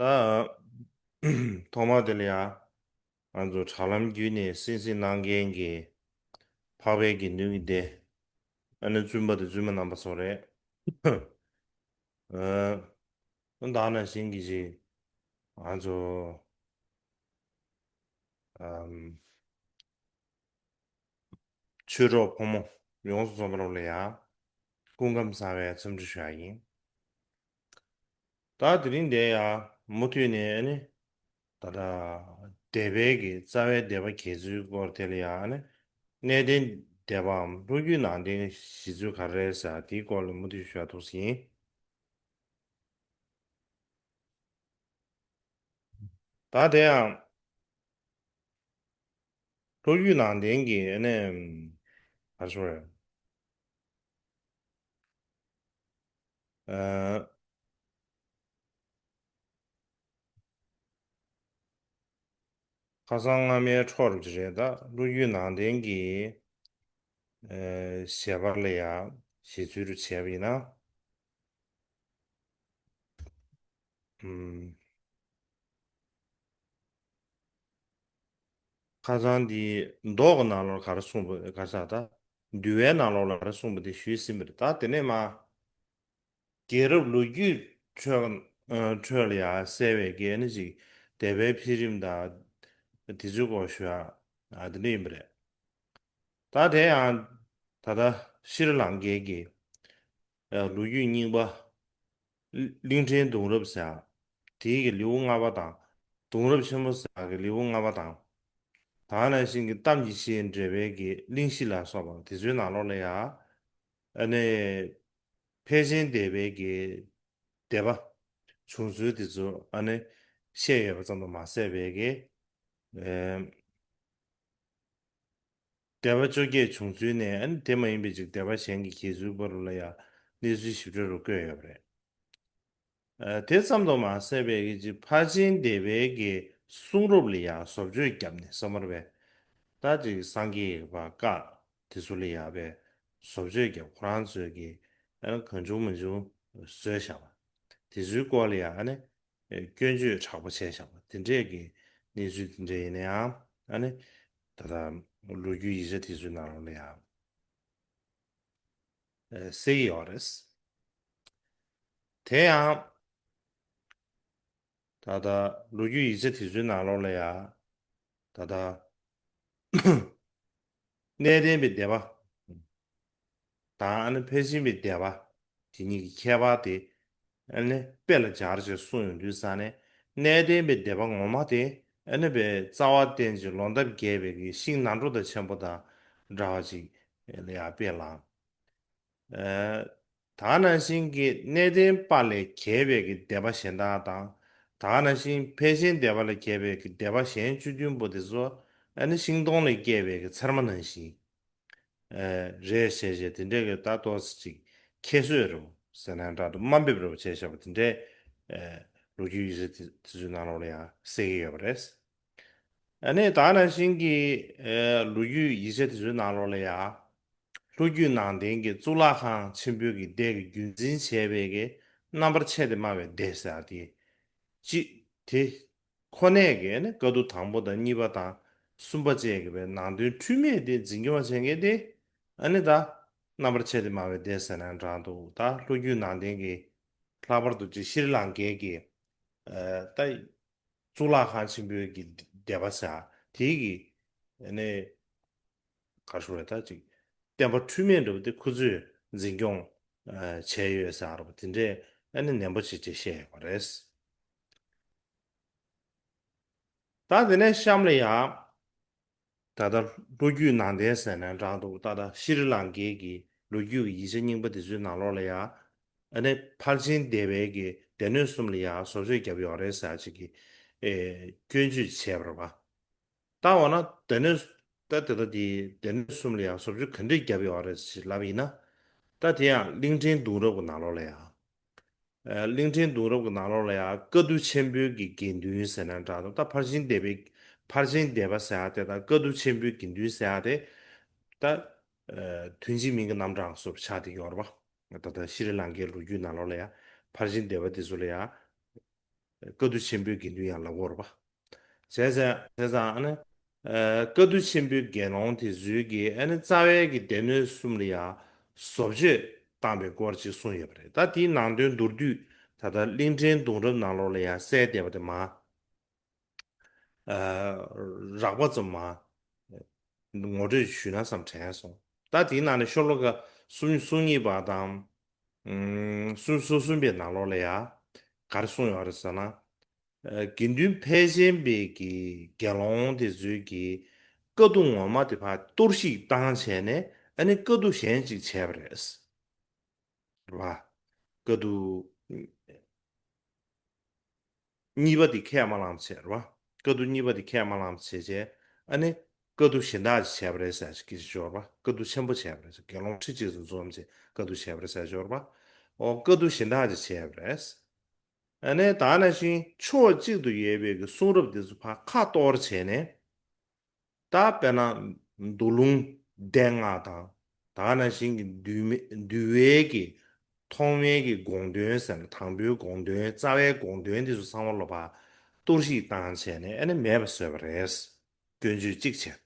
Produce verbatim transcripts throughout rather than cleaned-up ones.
ད་ཐོག་མ་དེ་ལ་ཡ། ང་ཚོ་དྲ་ལམ་བརྒྱུད་ནས་གསན་གཟིགས་གནང་མཁན་གྱི་འཕགས་པའི་དགེ་འདུན་གྱི་སྡེ། ཨ་ནི་བཙུན་པ་དང་བཙུན་མ་རྣམ་པ་ཚོ་རེད། ཨ། ད་ནང་བཞིན་གྱི་ཅིག་ང་ཚོ། ཨམ། ཆོས་གྲོགས་ཕོ་མོ་ཡོངས་སུ་རྫོགས་པ་རྣམས་ལ་ཡང་སྐུ་ཁམས་བཟང་བའི་འཚམས་འདྲི་ཞུ་ཡ་ཡིན། ད་དེ་རིང་འདིར་ཡང་མུ་མཐུད་ནས་ནི་ད་ལྟ་སྡེ་པའི་གི་རྩ་བའི་སྡེ་པ་གྱེས་ཚུལ་སྐོར་དེ་ལ་ཡང་ནི་གནས་བརྟན་སྡེ་པའམ་ལོ་རྒྱུས་ནང་བསྟན་གཞི་ཚུལ་ག་རེ་རེད་ཟེར་དེའི་སྐོར་ལ་མུ་མཐུད་ཞུ་ཡ་འདུག་ཟིན། ད་དེ་ཡང་ལོ་རྒྱུས་ནང་བསྟན་གྱི་ཨ་ནི་ག་རེ་ཞུ་དགོས་རེད། ཨ། ཁ་སང་སྔ་མའི་འཕྲོ་རུ་ཅི་རེད། ད་ལོ་རྒྱུས་ནང་བསྟན་གྱི་ཨ་བཞེད་པ་ལ་ཡང་བཞེད་ཚུལ་རུ་བྱས་པ་ཡིན་ན། ཨུམ། ཁ་སང་འདི་མདོ་གི་ནང་ལོགས་ག་རེ་གསུངས་པ་ག་ས་ད་འདུལ་བའི་ནང་ལོགས་ལ་ག་རེ་གསུངས་པ་དེ་ཞུས་ཟིན་པ་རེད། ད་དེ་ནས་མ་རྒྱལ་རབས་ལོ་རྒྱུས་ཁྲོད་ཨ་ཁྲོད་ལ་ཡང་གསལ་བའི་གི་ཨ་ནི་ཅིག་སྡེ་པའི་འཕེལ་རིམ་དང་དེ་ཚོའི་སྐོར་ཞུ་ཡ་ཨ་དེ་འདྲ་ཡིན་པ་རེད། ད་དེ་ཡང་ད་ལྟ་ཤྲི་ལང་ཀའི་གི་ཨ་ལོ་རྒྱུས་རྙིང་པ། གླིང་ཕྲན་གདུང་རབས་ཟེར་ཡ། དེའི་གི་ལེའུ་ལྔ་པ་དང་། གདུང་རབས་ཆེན་པོ་ཟེར་ཡ་གི་ལེའུ་ལྔ་པ་དང་། ད་ག་ནང་བཞིན་གྱི་གཏམ་གྱི་ཆེས་འགྲེལ་པའི་གི་གླེང་གཞི་ལ་སོགས་པ་དེ་ཚོའི་ནང་ལོགས་ལ་ཡ། ཨ་ནི། ཕལ་ཆེན་སྡེ་པའི་གི་སྡེ་པ་བྱུང་ཚུལ་དེ་ཚོ་ཨ་ནི་བཤད་ཡོད་པ་ཙམ་དུ་མ་ཟད་པའི་གི། ཨེ། སྡེ་པ་བཅོ་བརྒྱད་བྱུང་ཚུལ་ནས་ཨ་ནི་དེ་མ་ཡིན་པའི་ཅིག་སྡེ་པ་གཞན་གྱི་གྱེས་ཚུལ་བར་ལ་ཡང་གནས་ཚུལ་ཞིབ་ཕྲ་རུ་བཀོད་ཡོད་པ་རེད། ཨ། དེ་ཙམ་དུ་མ་ཟད་པའི་གི་ཅིག་ཕར་ཕྱིན་སྡེ་པའི་གི་གསུང་རབ་ལ་ཡང་བཟོ་བཅོས་བརྒྱབ་ནས་སོ་མར་བས། ད་ཅིག་སངས་རྒྱས་པ་བཀའ་དེ་ཚོ་ལ་ཡང་བས་བཟོ་བཅོས་བརྒྱབ། ཁོ་རང་ཚོས་གི་ཨ་ནི་གང་བྱུང་མང་བྱུང་བཟོས་བཞག་པ། དེ་ཚོའི་སྐོར་ལ་ཡང་ཨ་ནི། ཨེ། སྐྱོན་བརྗོད་དྲག་པོ་བྱས་བཞག་པ་དེ་འདྲས་ཀྱི་གནས་ཚུལ་དེ་འདྲས་ཡིན་ན་ཡང་ཨ་ནི། ད་ལྟ་ལོ་རྒྱུས་ཡིག་ཆ་དེ་ཚོའི་ནང་ལོགས་ལ་ཡང་། ཨེ། གསལ་གྱི་ཡོད་རེད། དེ་ཡང་། ད་ལྟ་ལོ་རྒྱུས་ཡིག་ཆ་དེ་ཚོའི་ནང་ལོགས་ལ་ཡང་། ད་ལྟ། གནས་བརྟན་པའི་སྡེ་པ་དང་ཨ་ནི་ཕལ་ཆེན་པའི་སྡེ་པ་དེ་གཉིས་ཀྱི་ཁྱད་པར་དེ་ཨ་ནི་དཔེ་ལ་སྦྱར་ཞེས་གསུངས་ཡོང་དུས་ཙང་ནས། གནས་བརྟན་པའི་སྡེ་པ་ངོ་མ་དེ་ཨ་ནི་པའི་རྩ་བ་བརྟན་ཅིང་ལོ་འདབ་རྒྱས་པའི་གི་ཤིང་ནགས་འབྲོག་དང་ཆེན་པོ་དང་འདྲ་བ་ཅིག་ལ་ཡང་དཔེ་ལ། ཨ། ད་ག་ནང་བཞིན་གྱི་གནས་བརྟན་པ་ལས་བརྒལ་བའི་གི་སྡེ་པ་གཞན་དག་དང་། ད་ག་ནང་བཞིན་ཕལ་ཆེན་སྡེ་པ་ལས་བརྒལ་བའི་གི་སྡེ་པ་གཞན་བཅུ་བདུན་པོ་དེ་ཚོ་ཨ་ནི་ཤིང་སྡོང་ལས་སྐྱེས་པའི་གི་ཚེར་མ་ནང་བཞིན། ཨ། རེད་ཟེར་བྱས་དེ་འདྲའི་གི་ད་ཏོག་ཙམ་ཅིག་ཁྱད་གསོད་རེད་ཟེར་ན་འདྲ་འདུག་དམའ་འབེབས་རེད་བྱས་བཞག་པ་དེ་འདྲའི། ཨ། ལོ་རྒྱུས་ཡིག་ཆ་དེ་དེ་ཚོའི་ནང་ལོགས་ལ་ཡང་གསལ་གྱི་ཡོད་པ་རེད། ཨ་ནི་ད་ག་ནང་བཞིན་གྱི། ཨ། ལོ་རྒྱུས་ཡིག་ཆ་དེ་ཚོའི་ནང་ལོགས་ལ་ཡང་། ལྷོ་རྒྱུད་ནང་བསྟན་གྱི་གཙུག་ལག་ཁང་ཆེན་པོའི་གི་སྡེ་གི་རྒྱུན་འཛིན་བྱས་པའི་གི་རྣམ་པར་ཆེ་སྟེ་དམའ་བའི་སྡེ་ཟེར་ཡ་དེ། གཅིག་དེ་ཁོ་ནས་གི་ནི་བཀའ་བསྡུ་དང་པོ་དང་གཉིས་པ་དང་གསུམ་པ་བཅས་ཀྱི་བའི་ནང་དོན་འཁྲུལ་མེད་དེ་འཛིན་སྐྱོང་བྱེད་མཁན་དེ་ཨ་ནི་ད་རྣམ་པར་ཆེ་སྟེ་དམའ་བའི་སྡེ་ཟེར་ན་འདྲ་འདུག་ད་ལྷོ་རྒྱུད་ནང་བསྟན་གྱི་ལྷག་པར་དུ་ཅིག་ཤྲི་ལང་ཀའི་གི། ཨ། ད། གཙུག་ལག་ཁང་ཆེན་པོའི་གི་སྡེ་པ་ཟེར་དེའི་གི་ནས་ག་རེ་ཞུ་རེད། ད་ཅིག་བསྟན་པ་འཁྲུལ་མེད་འདྲ་བོ་དེ་ཁོ་ཚོས་འཛིན་སྐྱོང་བྱས་ཡོད་ཟེར་བ་དེ་འདྲས་ཨ་ནི་ནན་པོ་བྱས་བྱས་བཤད་ཡོད་པ་རེད། ད་དེ་ནས་གཤམ་ལ་ཡང་། ད་ལྟ་ལོ་རྒྱུས་ནང་བསྟན་ཟེར་ནས་འདྲ་འདུག་ད་ལྟ་ཤྲི་ལང་ཀའི་གི་ལོ་རྒྱུས་ཀྱི་ཡིག་ཆ་རྙིང་པ་དེ་ཚོའི་ནང་ལོགས་ལ་ཡང་། ཨ་ནི་ཕར་ཕྱིན་སྡེ་པའི་གི་སྡེ་སྣོད་གསུམ་ལ་ཡང་བཟོ་བཅོས་བརྒྱབ་ཡོད་རེད་ཟེར་ཅིག་གི། ཨེ། སྐྱོན་བརྗོད་བྱས་པ་རེད་པ། ད་འོ་ན་སྡེ་སྣོད། ད་དེ་ལྟ་དེ་སྡེ་སྣོད་གསུམ་ལ་ཡང་བཟོ་བཅོས་ག་འདྲས་བརྒྱབ་ཡོད་རེད་ཅེས་ལབ་ཡིན་ན། ད་དེ་ཡང་གླིང་ཕྲན་གདུང་རབས་ཀྱི་ནང་ལོགས་ལ་ཡང་། ཨ། གླིང་ཕྲན་གདུང་རབས་ཀྱི་ནང་ལོགས་ལ་ཡང་བཀའ་བསྡུ་ཆེན་པོའི་གི་དགེ་འདུན་ཟེར་ན་འདྲ་འདུག་ད་ཕར་ཕྱིན་སྡེ་པའི། ཕར་ཕྱིན་སྡེ་པ་ཟེར་ཡ་དེ་དང་བཀའ་བསྡུ་ཆེན་པོའི་དགེ་འདུན་ཟེར་ཡ་དེ། ད། ཨ། དོན་གཅིག་མིང་གི་རྣམ་གྲངས་སུ་ཆགས་བསྡད་ཡོད་རེད་པ། ད་ལྟ་ཤྲི་ལང་ཀའི་ལོ་རྒྱུས་ནང་ལོགས་ལ་ཡང་ཕར་ཕྱིན་སྡེ་པ་དེ་ཚོ་ལ་ཡང་ བཀའ་བསྡུ་ཆེན་པོའི་དགེ་འདུན་ཡང་ལབ་དགོས་རེད་པ། བྱས་ཙང་བྱས་ཙང་ཨ་ནི་ཨ་བཀའ་བསྡུ་ཆེན་པོའི་དགེ་སློང་དེ་ཚོའི་གི་ཨ་ནི་རྩ་བའི་གི་སྡེ་སྣོད་གསུམ་ལ་ཡང་བཟོ་བཅོས་བཏང་པའི་སྐོར་ཅིག་གསུངས་ཡོད་པ་རེད། ད་དེའི་ནང་དོན་མདོར་བསྡུས་ད་ལྟ་གླིང་ཕྲན་གདུང་རབས་ནང་ལོགས་ལ་ཡང་གསལ་བསྡད་པ་དེ་མ། ཨ་རགས་པ་ཙམ་མ་ངོ་སྤྲོད་ཞུས་ན་བསམ་དྲན་སོང་། ད་དེའི་ནང་ནས་ཤོ་ལོ་ཀ་སུམ་ཅུ་སོ་གཉིས་པ་དང་། ཨུམ་སུམ་ཅུ་སོ་གསུམ་པའི་ནང་ལོགས་ལ་ཡང་ག་རེ་གསུངས་ཡོད་རེད་ཟེར་ན། ཨ་དགེ་འདུན་ཕལ་ཆེན་པའི་གི་དགེ་སློང་དེ་ཚོའི་གི་བཀའ་བསྡུ་ངོ་མ་དེ་ཕར་གཏོར་བཤིག་བཏང་བྱས་ནས་ཨ་ནི་བཀའ་བསྡུ་གཞན་ཅིག་བྱས་པ་རེད། རེད་བ། བཀའ་བསྡུ་གཉིས་པ་དེ་ཁས་མ་བླངས་བྱས་རེད་བ། བཀའ་བསྡུ་གཉིས་པ་དེ་ཁས་མ་བླངས་བྱས་བྱས་ཨ་ནི་བཀའ་བསྡུ་གཞན་དག་ཅིག་བྱས་པ་རེད་ཟེར་ཅིག་སྐད་ཆ་ཤོར་བ། བཀའ་བསྡུ་ཆེན་པོ་བྱས་པ་རེད། དགེ་སློང་ཁྲི་གཅིག་ཙམ་འཛོམས་བྱས་བཀའ་བསྡུ་བྱས་པ་རེད་ཟེར་ཤོར་བ། ཨོ་བཀའ་བསྡུ་གཞན་དག་ཅིག་བྱས་པ་རེད། ཨ་ནི་ད་ནང་བཞིན་ཕྱོགས་གཅིག་ཏུ་ཡོད་པའི་གི་གསུང་རབ་དེ་ཚོ་ཕར་ཁ་གཏོར་བྱས་ནས། ད་དཔེར་ན་མདོ་ལུང་སྡེ་ལྔ་དང་། ད་ག་ནང་བཞིན་གྱི་འདུལ་མེད་འདུལ་བའི་གི་ཐོག་མའི་གི་དགོངས་དོན་ཟེར་ན་དང་པོའི་དགོངས་དོན་རྩ་བའི་དགོངས་དོན་འདི་ཚོ་ཚང་མ་ལོ་ཕར་གཏོར་བཤིག་བཏང་བྱས་ནས་ཨ་ནི་མེད་པ་བཟོས་པ་རེད། སྐྱོན་བརྗོད་གཅིག་བྱས།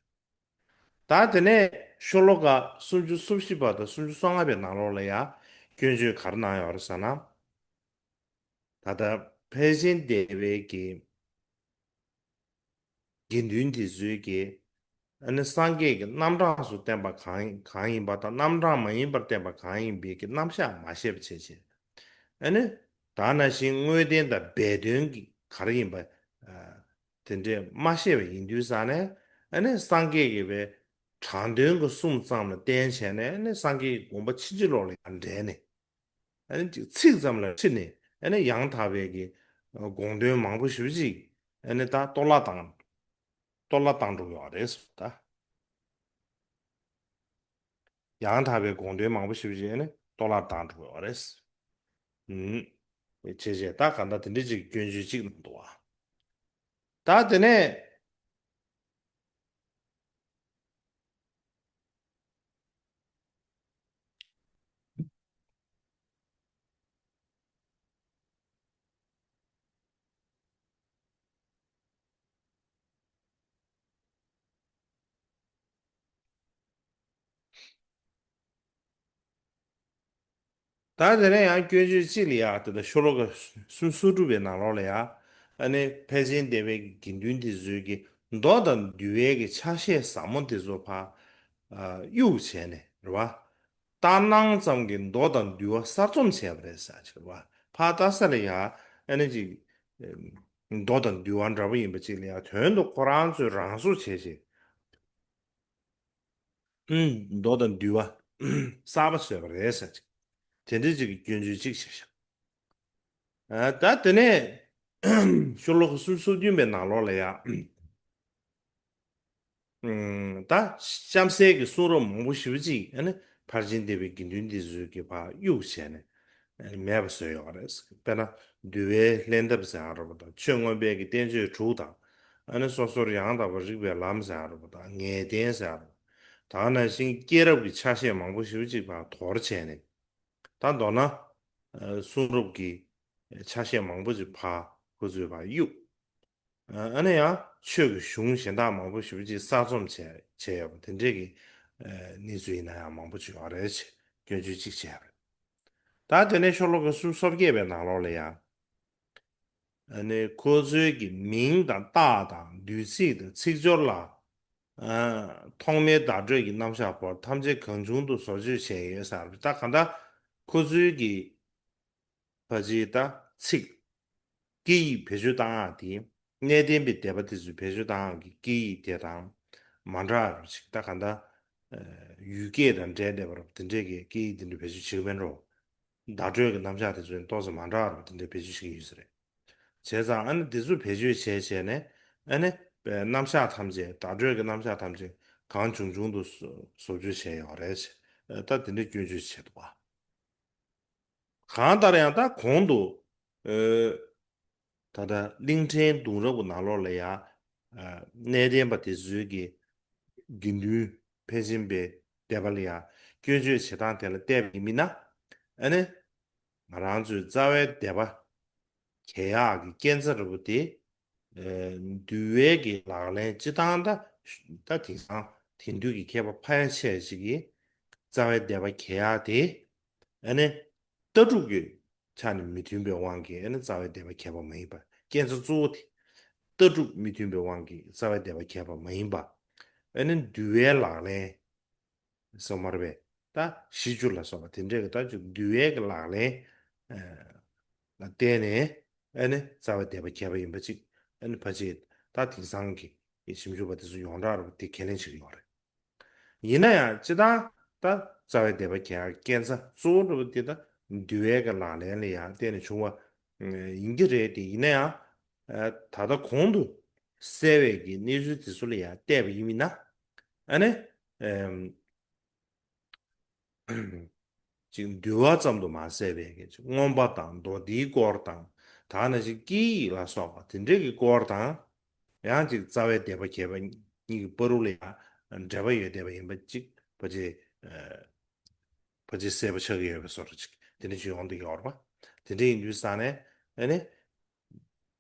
ད་དེ་ནས་ཤོ་ལོ་ཀ་སུམ་ཅུ་སོ་བཞི་པ་དང་སུམ་ཅུ་སོ་ལྔ་པའི་ནང་ལོགས་ལ་ཡང་སྐྱོན་བརྗོད་ག་རེ་གནང་ཡོད་རེད་ཟེར་ན། ད་ལྟ་ཕལ་ཆེན་སྡེ་པའི་གི་དགེ་འདུན་དེ་ཚོའི་གི་ཨ་ནི་སངས་རྒྱས་ཀྱི་རྣམ་གྲངས་སུ་བསྟན་པ་གང་ཡིན་གང་ཡིན་པ་དང་རྣམ་གྲངས་མ་ཡིན་པར་བསྟན་པ་གང་ཡིན་པའི་གི་རྣམ་གཞག་མ་ཤེས་པ་བྱས་བྱས། ཨ་ནི་ད་ནང་བཞིན་དངོས་བསྟན་དང་སྦས་དོན་གྱི་ག་རེ་ཡིན་པ་ཨ་དེ་འདྲས་མ་ཤེས་པ་ཡིན་དུས་ཙང་ནས་ཨ་ནི་སངས་རྒྱས་ཀྱི་བའི་དྲང་དོན་གྱི་གསུང་ཙམ་ལ་བརྟེན་བྱས་ནས་ཨ་ནི་སངས་རྒྱས་ཀྱི་དགོངས་པ་ཕྱིན་ཅི་ལོག་ལ་ཡང་འདྲེན་ནས། ཨ་ནི་ཅིག་ཚིག་ཙམ་ལ་ཁྲིད་ནས་ཨ་ནི་ཡང་དག་པའི་གི་དགོངས་དོན་མང་པོ་ཞེ་པོ་ཅིག་ཨ་ནི་ད་གཏོར་བརླག་བཏང་གཏོར་བརླག་བཏང་འགྲོ་གི་ཡོད་རེད་ཟེར་ད། ཡང་དག་པའི་དགོངས་དོན་མང་པོ་ཞེ་པོ་ཅིག་ཨ་ནི་གཏོར་བརླག་བཏང་འགྲོ་གི་ཡོད་རེད། ཨུམ། བྱས་བྱས་ད་ག་འདྲ་དེ་འདྲ་ཅིག་སྐྱོན་བརྗོད་ཅིག་གནང་འདུག་བ། ད་དེ་ནས། ད་དེ་ནས་ཡང་སྐྱོན་བརྗོད་གཅིག་ལ་ཡ་དེ་ལྟར་ཤོ་ལོ་ཀ་སུམ་ཅུ་སོ་དྲུག་པའི་ནང་ལོགས་ལ་ཡ། ཨ་ནི་ཕལ་ཆེན་སྡེ་པའི་དགེ་འདུན་དེ་ཚོའི་གི་མདོ་དང་འདུལ་བའི་གི་ཆ་ཤས་ཟབ་མོ་དེ་ཚོ་ཕར་ཨ་གཡུག་བྱས་ནས་རེད་བ། ལྟར་སྣང་ཙམ་གྱིས་མདོ་དང་འདུལ་བ་གསར་རྩོམ་བྱས་པ་རེད་ཟེར་ཅིག་རེད་བ། ཕར་ལྟ་ས་ལ་ཡ་ཨ་ནི་ཅིག་མདོ་དང་འདུལ་བ་འདྲ་པོ་ཡིན་པ་ཅིག་ལ་ཡ་དོན་དུ་ཁོ་རང་ཚོས་རང་བཟོ་བྱས་བྱས། ཨུམ། མདོ་དང་འདུལ་བ་གསར་པ་བཟོས་པ་རེད་ཟེར་ཅིག་དེ་འདྲ་ཅིག་གི་སྐྱོན་བརྗོད་ཅིག་བྱས་ཤག་ཨ་ད་དེ་ནས་ཤོ་ལོ་ཀ་སུམ་ཅུ་སོ་བདུན་པའི་ནང་ལོགས་ལ་ཡ། ཨུམ། ད་གཤམ་གསལ་གྱི་གསུང་རབ་མང་པོ་ཞེ་པོ་ཅིག་ཨ་ནི་ཕར་ཕྱིན་སྡེ་པའི་དགེ་འདུན་འདི་ཚོས་ཀྱི་ཕར་གཡུག་བྱས་ནས་ཨ་ནི་མེད་པ་བཟོས་ཡོད་རེད། དཔེར་ན་འདུལ་བའི་ལྷན་ཐབས་ཟེར་ཡ་རེད་པ་དང་ཆོས་མངོན་པའི་གི་བསྟན་བཅོས་དྲུག་དང་། ཨ་ནི་སོ་སོར་ཡང་དག་པར་རིག་པའི་ལམ་ཟེར་ཡ་རེད་པ་དང་ངེས་བསྟན་ཟེར་ཡ་རེད་པ། ད་ག་ནང་བཞིན་སྐྱེས་རབས་ཀྱི་ཆ་ཤས་མང་པོ་ཞེ་པོ་ཅིག་ཕར་དོར་བྱས་ནས། ད་མདོར་ན། ཨ་གསུང་རབ་ཀྱི་ཆ་ཤས་མང་པོ་ཅིག་ཕར་ཁོ་ཚོས་ཕར་གཡུག་ཨ་ནི་ཡང་ཆོས་ཀྱི་གཞུང་གཞན་དག་མང་པོ་ཞེ་པོ་ཅིག་གསར་རྩོམ་བྱས་བྱས་ཡོད་པ་དེ་འདྲས་ཀྱི་ཨ་གནས་ཚུལ་ཡིན་ན་ཡང་མང་པོ་ཅིག་ཡོད་རེད། སྐྱོན་བརྗོད་ཅིག་བྱས་པ་རེད། ད་དེ་ནས་ཤོ་ལོ་ཀ་སུམ་ཅུ་སོ་བརྒྱད་པའི་ནང་ལོགས་ལ་ཡང་ཨ་ནི་ཁོ་ཚོའི་གི་མིང་དང་རྟགས་དང་བསྡུས་ཚིག་དང་ཚིག་སྦྱོར་ལ་ཨ་ཐོག་མའི་བརྡ་སྤྲོད་ཀྱི་རྣམ་གཞག་བར་ཐམས་ཅད་གང་བྱུང་དུ་བཟོ་བཅོས་བྱས་ཡོད་ཟེར་བ་ད་གང་ལྟར་ཁོ་ཚོའི་གི་ཕལ་ཆེར་ད་ཚིག་སྐད་ཡིག་བེད་སྤྱོད་བཏང་ཡག་དེ། གནས་བརྟན་པའི་སྡེ་པ་དེ་ཚོས་བེད་སྤྱོད་བཏང་ཡག་གི་སྐད་ཡིག་དེ་དང་མ་འདྲ་བ་ཅིག་ད་ག་འདྲ། ཡུལ་སྐད་དང་འདྲེས་བསྡད་པ་རེད་པ་དེ་འདྲས་ཀྱི་སྐད་ཡིག་དེ་འདྲ་བེད་སྤྱོད་བྱེད་ཀྱི་མེད་འགྲོ། བརྡ་སྤྲོད་ཀྱི་རྣམ་གཞག་དེ་ཚོ་ཏོག་ཙམ་མ་འདྲ་བ་རེད་པ་དེ་འདྲས་བེད་སྤྱོད་བྱེད་ཀྱི་ཡོད་ས་རེད། བྱས་ཙང་ཨ་ནི་དེ་ཚོ་བེད་སྤྱོད་བྱས་བྱས་ནས་ཨ་ནི་རྣམ་གཞག་ཐམས་ཅད་བརྡ་སྤྲོད་ཀྱི་རྣམ་གཞག་ཐམས་ཅད་གང་བྱུང་བྱུང་དུ་བཟོ་བཅོས་བྱས་ཡོད་རེད། ད་དེ་འདྲས་སྐྱོན་བརྗོད་བྱས་འདུག་བ། གང་ལྟར་ཡང་ད་གོང་དུ། ཨེ། ད་ལྟ་གླིང་ཕྲན་གདུང་རབས་ཀྱི་ནང་ལོགས་ལ་ཡང་། ཨ་གནས་བརྟན་པ་དེ་ཚོའི་གི་དགེ་འདུན་ཕལ་ཆེན་པའི་སྡེ་པ་ལ་ཡང་སྐྱོན་བརྗོད་བྱེད་སྟངས་དེ་ལ་བལྟས་པ་ཡིན་མིན་ན། ཨ་ནི། ང་རང་ཚོའི་རྩ་བའི་སྡེ་པ། གྱེས་ཡག་གི་རྐྱེན་རྩ་འདྲ་པོ་དེ། ཨེ། འདུལ་བའི་གི་ལག་ལེན་སྤྱི་བཏང་ད། ད་དེང་སང་དེང་དུས་ཀྱི་མཁས་པ་ཕལ་ཆེར་ཅིག་གིས་རྩ་བའི་བཟླས་པ་གྱེས་ཡག་དེ། ཨ་ནི། ལྟ་གྲུབ་ཀྱི་ཆ་ནས་མི་མཐུན་པའི་དབང་གིས་ཨ་ནི་རྩ་བའི་བཟླས་པ་གྱེས་པ་མ་ཡིན་པ། རྐྱེན་རྩ་གཙོ་བོ་དེ། ལྟ་གྲུབ་མི་མཐུན་པའི་དབང་གིས་རྩ་བའི་བཟླས་པ་གྱེས་པ་མ་ཡིན་པ། ཨ་ནི་འདུལ་བའི་ལག་ལེན། སོ་མར་བས། ད་ཞི་བཅུ་ལ་སོགས་པ་དེ་འདྲས་ཀྱི་ད་ཅིག་འདུལ་བའི་གི་ལག་ལེན། ཨ། ལ་བརྟེན་ནས་ཨ་ནི་རྩ་བའི་བཟླས་པ་གྱེས་པ་ཡིན་པ་ཅིག་ཨ་ནི་ཕལ་ཆེར་ད་དེང་སང་གི་ཞིབ་འཇུག་པ་དེ་ཚོ་ཡོངས་གྲགས་རུ་དེ་ཁས་ལེན་བྱེད་ཀྱི་ཡོད་རེད། ཡིན་ན་ཡང་སྤྱི་བཏང་ད་རྩ་བའི་བཟླས་པ་གྱེས་ཡག་རྐྱེན་རྩ་གཙོ་བོ་འདྲ་པོ་དེ་ད་འདུལ་བའི་གི་ལག་ལེན་ལ་ཡང་བརྟེན་ནས་བྱུང་བ་ཡིན་གྱི་རེད་དེ། ཡིན་ན་ཡང་ད་ལྟ་གོང་དུ་གསལ་བའི་གི་གནས་ཚུལ་དེ་ཚོ་ལ་ཡང་བལྟས་པ་ཡིན་ན། ཨ་ནི། ཨེམ། ཅིག་འདུལ་བ་ཙམ་དུ་མ་ཟད་པའི་གི་ཅིག་མངོན་པ་དང་མདོ་སྡེའི་སྐོར་དང་། ད་ནང་བཞིན་སྐད་ཡིག་ལ་སོགས་པ་དེ་འདྲའི་གི་སྐོར་དང་། ཡང་ཅིག་རྩ་བའི་བཟླས་པ་གྱེས་པ་གཉིས་ཀྱི་བར་དུ་ལ་ཡང་འབྲེལ་བ་ཡོད་བསྡད་པ་ཡིན་པ་ཅིག་ཕལ་ཆེར། ཨ། ཕལ་ཆེར་གསལ་པོ་ཆགས་ཀྱི་ཡོད་པའི་བཟོ་འདྲ་ཅིག་དེ་འདྲ་ཅིག་ཡོང་བསྡད་ཀྱི་ཡོད་རེད་པ། དེ་འདྲ་ཡིན་དུས་ཙང་ནས་ཨ་ནི།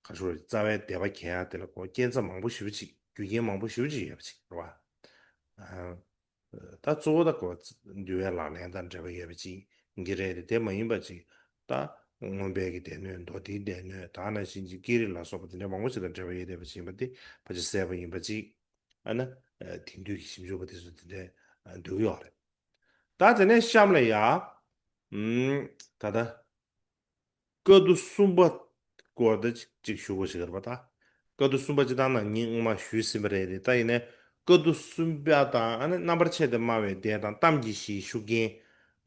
ག་ཚོད་རེད། རྩ་བའི་བཟླས་པ་གྱེས་ཡག་དེ་ལ་ཁོ་རྐྱེན་རྩ་མང་པོ་ཞེ་པོ་ཅིག་རྒྱུ་རྐྱེན་མང་པོ་ཞེ་པོ་ཅིག་ཡོད་པ་ཅིག་རེད་པ། ཨ། ད་གཙོ་བོ་ད་ཁོ་འདུལ་བའི་ལག་ལེན་དང་འབྲེལ་བ་ཡོད་པ་ཅིག་ཡིན་གྱི་རེད་དེ། དེ་མ་ཡིན་པ་ཅིག་ད་མངོན་པའི་གི་སྡེ་སྣོད། མདོ་སྡེའི་སྡེ་སྣོད། ད་ནང་བཞིན་གྱི་སྐད་རིགས་ལ་སོགས་པ་དེ་འདྲ་མང་པོ་ཞིག་དང་འབྲེལ་བ་ཡོད་བསྡད་པ་ཅིག་ཡིན་པ་དེ་ཕལ་ཆེར་གསལ་པོ་ཡིན་པ་ཅིག་ཨ་ནི། ཨ། དེང་དུས་ཀྱི་ཞིབ་འཇུག་པ་དེ་ཚོ་དེ་འདྲ་འདོད་ཀྱི་ཡོད་རེད། ད་དེ་ནས་གཤམ་ལ་ཡ། ཨུམ། ད་ལྟ་བཀའ་བསྡུ་གསུམ་པ་སྐོར་དེ་ཅིག་ཅིག་ཞུ་དགོས་ཞིག་རེད་པ། ད་བཀའ་བསྡུ་གསུམ་པ་སྤྱིར་བཏང་ནང་ཉིན་སྔོན་མ་ཞུས་ཟིན་པ་རེད་དེ། ད་ཡིན་ནའི་བཀའ་བསྡུ་གསུམ་པ་དང་ཨ་ནི་རྣམ་པར་ཕྱེ་སྟེ་སྨྲ་བའི་སྡེ་དང་གཏམ་གྱི་གཞིའི་ཤུགས་རྐྱེན།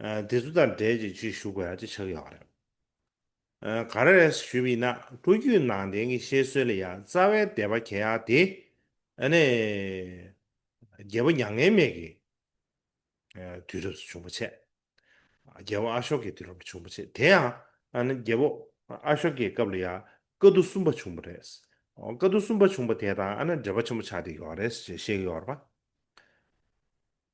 ཨ། དེ་ཚོ་དང་འབྲེལ་ཅིག་ཅིག་ཞུ་དགོས་ཡ་ཅིག་ཆགས་ཀྱི་ཡོད་རེད། ཨ། ག་རེ་རེད་ཞུས་པ་ཡིན་ན། ལོ་རྒྱུས་ནང་བསྟན་གྱི་བཤད་སྲོལ་ལ་ཡ་རྩ་བའི་བཟླས་པ་གྱེས་ཡག་དེ་ཨ་ནི་རྒྱལ་པོ་མྱ་ངན་མེད་ཀྱི། ཨ། དུས་རབས་སུ་བྱུང་བ་བྱས། རྒྱལ་པོ་ཨ་ཤོ་ཀའི་དུས་རབས་ལ་བྱུང་བ་བྱས། དེ་ཡང་ཨ་ནི་རྒྱལ་པོ་ཨ་ཤོ་ཀའི་སྐབས་ལ་ཡང་བཀའ་བསྡུ་གསུམ་པ་བྱུང་བ་རེད། ཨོ། བཀའ་བསྡུ་གསུམ་པ་བྱུང་བ་དེ་དང་ཨ་ནི་འབྲེལ་བ་ཆེན་པོ་ཆགས་བསྡད་ཡོད་རེད་ཅེས་བཤད་ཀྱི་ཡོད་རེད་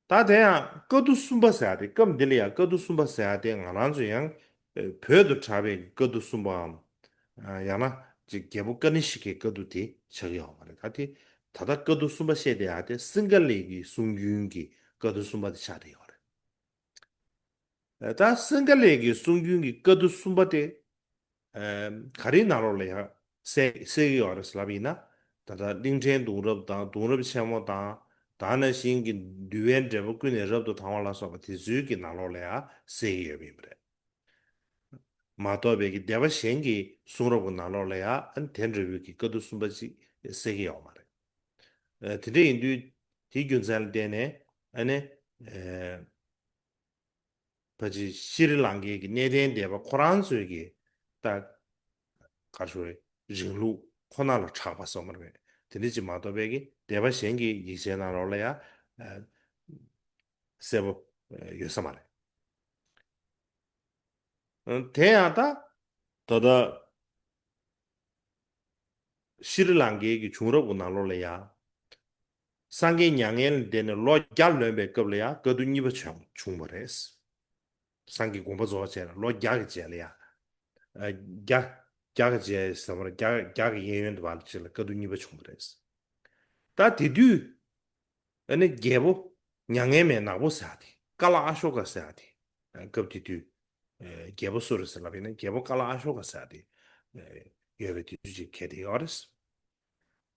པ། ད་དེ་ཡང་བཀའ་བསྡུ་གསུམ་པ་ཟེར་ཡག་དེ། སྐབས་འདི་ལ་ཡང་བཀའ་བསྡུ་གསུམ་པ་ཟེར་ཡག་དེ་ང་རང་ཚོ་ཡང་བོད་དུ་གྲགས་པའི་བཀའ་བསྡུ་གསུམ་པའམ། ཡང་ན་ཅིག་རྒྱལ་པོ་ཀ་ནི་ཤི་ཀའི་བཀའ་བསྡུ་དེ་ཆགས་ཀྱི་ཡོད་མ་རེད། ད་དེ་ད་ལྟ་བཀའ་བསྡུ་གསུམ་པ་བཤད་བསྡད་ཡག་དེ་སིང་ག་ལའི་གི་གསུང་རྒྱུན་གྱི་བཀའ་བསྡུ་གསུམ་པ་དེ་ཆགས་བསྡད་ཡོད་རེད། ད་སིང་ག་ལའི་གི་གསུང་རྒྱུན་གྱི་བཀའ་བསྡུ་གསུམ་པ་དེ། ཨ། ག་རེའི་ནང་ལོགས་ལ་ཡང་གསལ་གསལ་གྱི་ཡོད་རེད་ལབ་ཡིན་ན། ད་ལྟ་གླིང་ཕྲན་གདུང་རབས་དང་གདུང་རབས་ཆེན་མོ་དང་། ད་ནང་བཞིན་གྱི་འདུལ་བའི་འགྲེལ་པ་ཀུན་ནས་རབ་ཏུ་དང་བ་ལ་སོགས་པ་དེ་ཚོའི་གི་ནང་ལོགས་ལ་ཡང་གསལ་གྱི་ཡོད་པ་ཡིན་པ་རེད། མ་གཏོགས་པའི་གི་སྡེ་པ་གཞན་གྱི་གསུང་རབ་ཀྱི་ནང་ལོགས་ལ་ཡང་ཨ་ནི་དེ་འདྲ་བོའི་གི་བཀའ་བསྡུ་གསུམ་པ་ཅིག་གསལ་གྱི་ཡོད་མ་རེད། ཨ། དེ་འདྲ་ཡིན་དུས་དེའི་རྒྱུ་མཚན་ལ་བརྟེན་ནས་ཨ་ནི། ཨ། ཕལ་ཆེར་ཤྲི་ལང་ཀའི་གི་གནས་བརྟན་སྡེ་པ་ཁོ་རང་ཚོའི་གི་ད་ག་རེ་ཞུ་རེད། རིང་ལུགས་ཁོ་ན་ལ་གྲགས་པ་སོགས་མ་རེད། དེ་འདྲ་ཅིག་མ་གཏོགས་པའི་གི་སྡེ་པ་གཞན་གྱི་ཡིག་ཆའི་ནང་ལོགས་ལ་ཡང་། ཨ། གསལ་པོ་ཡོད་ས་མ་རེད། དེ་ཡང་ད་ད་ལྟ་ཤྲི་ལང་ཀའི་གི་བྱུང་རབས་ཀྱི་ནང་ལོགས་ལ་ཡང་། སངས་རྒྱས་མྱ་ངན་ལས་འདས་ནས་ལོ་བརྒྱ་ལོན་པའི་སྐབས་ལ་ཡང་བཀའ་བསྡུ་གཉིས་པ་བྱུང་བྱུང་བ་རེད། སངས་རྒྱས་དགོངས་པ་རྫོགས་བྱས་ལ་ལོ་བརྒྱ་གི་རྗེས་ལ་ཡང་། ཨ། བརྒྱ་བརྒྱ་གི་རྗེས་ཟེར་བ་རེད། བརྒྱ་བརྒྱ་གི་གཡས་གཡོན་དུ་བར་ལ་ཅིག་ལ་བཀའ་བསྡུ་གཉིས་པ་བྱུང་བ་རེད། ད་དེ་དུས། ཨ་ནི་རྒྱལ་པོ་མྱ་ངན་མེད་ནག་པོ་ཟེར་ཡག་དེ། ཀ་ལ་ཨ་ཤོ་ཀ་ཟེར་ཡག་དེ། ཨ། སྐབས་དེ་དུས། ཨ། རྒྱལ་པོ་སུ་རེད་ཟེར་ལབ་ཡིན་ན་རྒྱལ་པོ་ཀ་ལ་ཨ་ཤོ་ཀ་ཟེར་ཡག་དེ། ཨ། ཡོད་པའི་དུས་ཚོད་ཅིག་འཁེལ་བསྡད་ཡོད་རེད།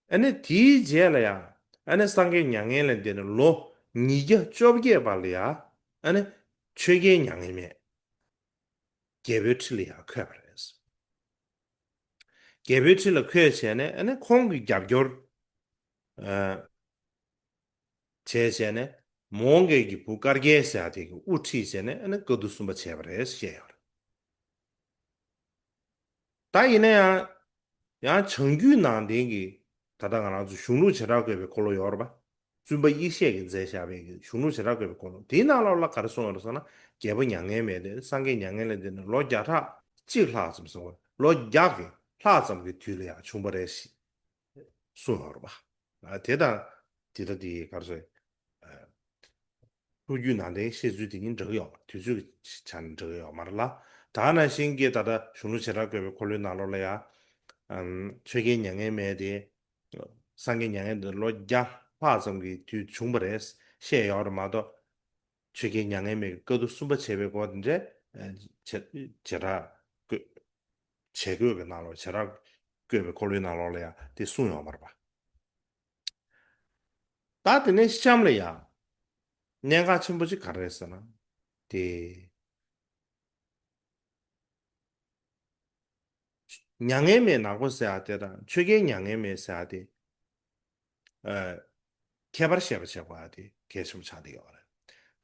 ཨ་ནི་དེའི་རྗེས་ལ་ཡང་ཨ་ནི་སངས་རྒྱས་མྱ་ངན་ལས་འདས་ནས་ལོ་ཉིས་བརྒྱ་བཅོ་བརྒྱད་བར་ལ་ཡང་ཨ་ནི་ཆོས་རྒྱལ་མྱ་ངན་མེད་རྒྱལ་པོའི་ཁྲི་ལ་ཡང་འཁོད་པ་རེད། རྒྱལ་པོའི་ཁྲི་ལ་འཁོད་བྱས་ནས་ཨ་ནི་ཁོང་གི་རྒྱབ་སྐྱོར། ཨ། བྱས་བྱས་ནས་མོའུ་འགལ་གྱི་བུ་དཀར་རྒྱལ་ཟེར་ཡག་དེ་གིས་དབུ་ཁྲིད་བྱས་ནས་ཨ་ནི་བཀའ་བསྡུ་གསུམ་པ་བྱས་པ་རེད་བཤད་ཡོད་རེད། ད་ཡིན་ན་ཡང་ཡང་བྱང་རྒྱུད་ནང་བསྟན་གྱི་ད་ལྟ་ང་རང་ཚོ་གཞུང་ལུགས་བྱེ་བྲག་བཀོད་པའི་འཁོར་ལོ་ཡོད་རེད་པ། བཙུན་པ་ཡེ་ཤེས་ཀྱིས་མཛད་བཞག་པའི་གཞུང་ལུགས་བྱེ་བྲག་བཀོད་པའི་འཁོར་ལོ་དེའི་ནང་ལོགས་ལ་ག་རེ་གསུངས་ཡོད་རེད་ཟེར་ན། རྒྱལ་པོ་མྱ་ངན་མེད་དེ་སངས་རྒྱས་མྱ་ངན་ལས་འདས་ནས་ལོ་བརྒྱ་ཕྲག་གཅིག་ལྷག་ཙམ་སོང་བ། ལོ་བརྒྱ་གི་ལྷག་ཙམ་གྱི་དུས་ལ་ཡང་བྱུང་བ་རེད་ཞེས་གསུངས་ཡོད་རེད་པ། ཨ། དེ་དང་དེ་ལྟ་དེ་ག་རེ་ཟེར། ཨ། ལོ་རྒྱུས་ནང་བསྟན་བཤད་ཚུལ་དེ་གཉིས་འདྲ་གི་ཡོད་མ་རེད། དུས་ཚོད་ཀྱི་ཆ་ནས་འདྲ་གི་ཡོད་མ་རེད་ལ། ད་ནང་བཞིན་གྱི་ད་ལྟ་གཞུང་ལུགས་བྱེ་བྲག་བཀོད་པའི་འཁོར་ལོའི་ནང་ལོགས་ལ་ཡང་ ཨམ། ཆོས་རྒྱལ་མྱ་ངན་མེད་དེ། སངས་རྒྱས་མྱ་ངན་འདས་ལོ་བརྒྱ་ལྷག་ཙམ་གྱི་དུས་བྱུང་བ་རེད། བཤད་ཡོད་རེད་མ་གཏོགས། ཆོས་རྒྱལ་མྱ་ངན་མེད་ཀྱི་བཀའ་བསྡུ་གསུམ་པ་བྱས་པའི་སྐོར་དེ་འདྲ། ཨ། བྱེ་བྱེ་བྲག་བཀོད། བྱེད་སྒོ་གི་ནང་ལོགས། བྱེ་བྲག་བཀོད་པའི་འཁོར་ལོའི་ནང་ལོགས་ལ་ཡང་དེ་གསུངས་ཡོད་མ་རེད་པ། ད་དེ་ནས་གཤམ་ལ་ཡང་གནད་འགག་ཆེན་པོ་ཅིག་ག་རེ་རེད་ཟེར་ན། དེ། མྱ་ངན་མེད་ནག་པོ་ཟེར་ཡ་དེ་དང་ཆོས་རྒྱལ་མྱ་ངན་མེད་ཟེར་ཡ་དེ། ཨ། ཁྱད་པར་བཤད་པ་བྱེད་དགོས་ཡ་དེ་གལ་ཆེན་པོ་ཆགས་བསྡད་ཡོད་རེད།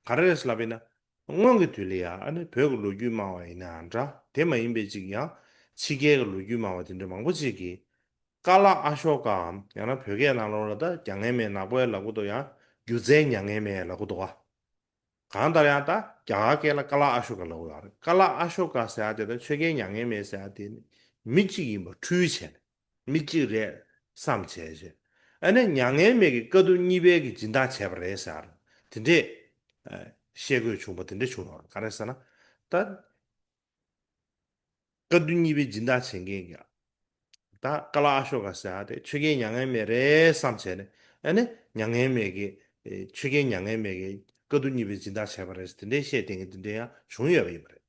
ག་རེ་རེད་ལབ་ཡིན་ན། སྔོན་གྱི་དུས་ལ་ཡ། ཨ་ནི་བོད་ཀྱི་ལོ་རྒྱུས་སྨྲ་བ་ཡིན་ནའང་འདྲ། དེ་མ་ཡིན་པའི་ཅིག་ཡང་ཕྱི་རྒྱལ་གྱི་ལོ་རྒྱུས་སྨྲ་བ་དེ་འདྲ་མང་པོ་ཅིག་གིས། ཀ་ལ་ཨ་ཤོ་ཀའམ། ཡང་ན་བོད་སྐད་ནང་ལོགས་ལ་ད་མྱ་ངན་མེད་ནག་པོ་ཡ་ལབ་གི་འདུག་ཡང་སྒྱུ་རྩལ་མྱ་ངན་མེད་ལབ་གི་འདུག་ག་གང་ལྟར་ཡང་ད་རྒྱ་གར་སྐད་ལ་ཀ་ལ་ཨ་ཤོ་ཀ་ལབ་ཡོད་རེད། ཀ་ལ་ཨ་ཤོ་ཀ་ཟེར་ཡ་དེ་དང་ཆོས་རྒྱལ་མྱ་ངན་མེད་ཟེར་ཡ་དེ་ནི་མི་གཅིག་ཡིན་པ་འཁྲུལ་བྱས་ནས། མི་གཅིག་རེད་བསམ་བྱས་བྱས། ཨ་ནི་མྱ་ངན་མེད་ཀྱི་བཀའ་བསྡུ་གཉིས་པའི་གི་སྦྱིན་བདག་བྱས་པ་རེད་ཟེར། དེ་འདྲས། ཨ། བཤད་དགོས་བྱུང་བ་དེ་འདྲས་བྱུང་ཡོད་རེད། ག་རེ་ཟེར་ན། ད། བཀའ་བསྡུ་གཉིས་པའི་སྦྱིན་བདག་བྱེད་མཁན་གྱི། ད་ཀ་ལ་ཨ་ཤོ་ཀ་ཟེར་ཡ་དེ་ཆོས་རྒྱལ་མྱ་ངན་མེད་རེད་བསམ་བྱས་ནས། ཨ་ནི་མྱ་ངན་མེད་ཀྱི། ཨེ། ཆོས་རྒྱལ་མྱ་ངན་མེད་ཀྱི་བཀའ་བསྡུ་གཉིས་པའི་སྦྱིན་བདག་བྱས་པ་རེད་ཟེར་དེ་འདྲའི་བཤད་བསྡད་མཁན་དེ་འདྲའི་ཡང་བྱུང་ཡོད་པ་ཡིན་པ་རེད།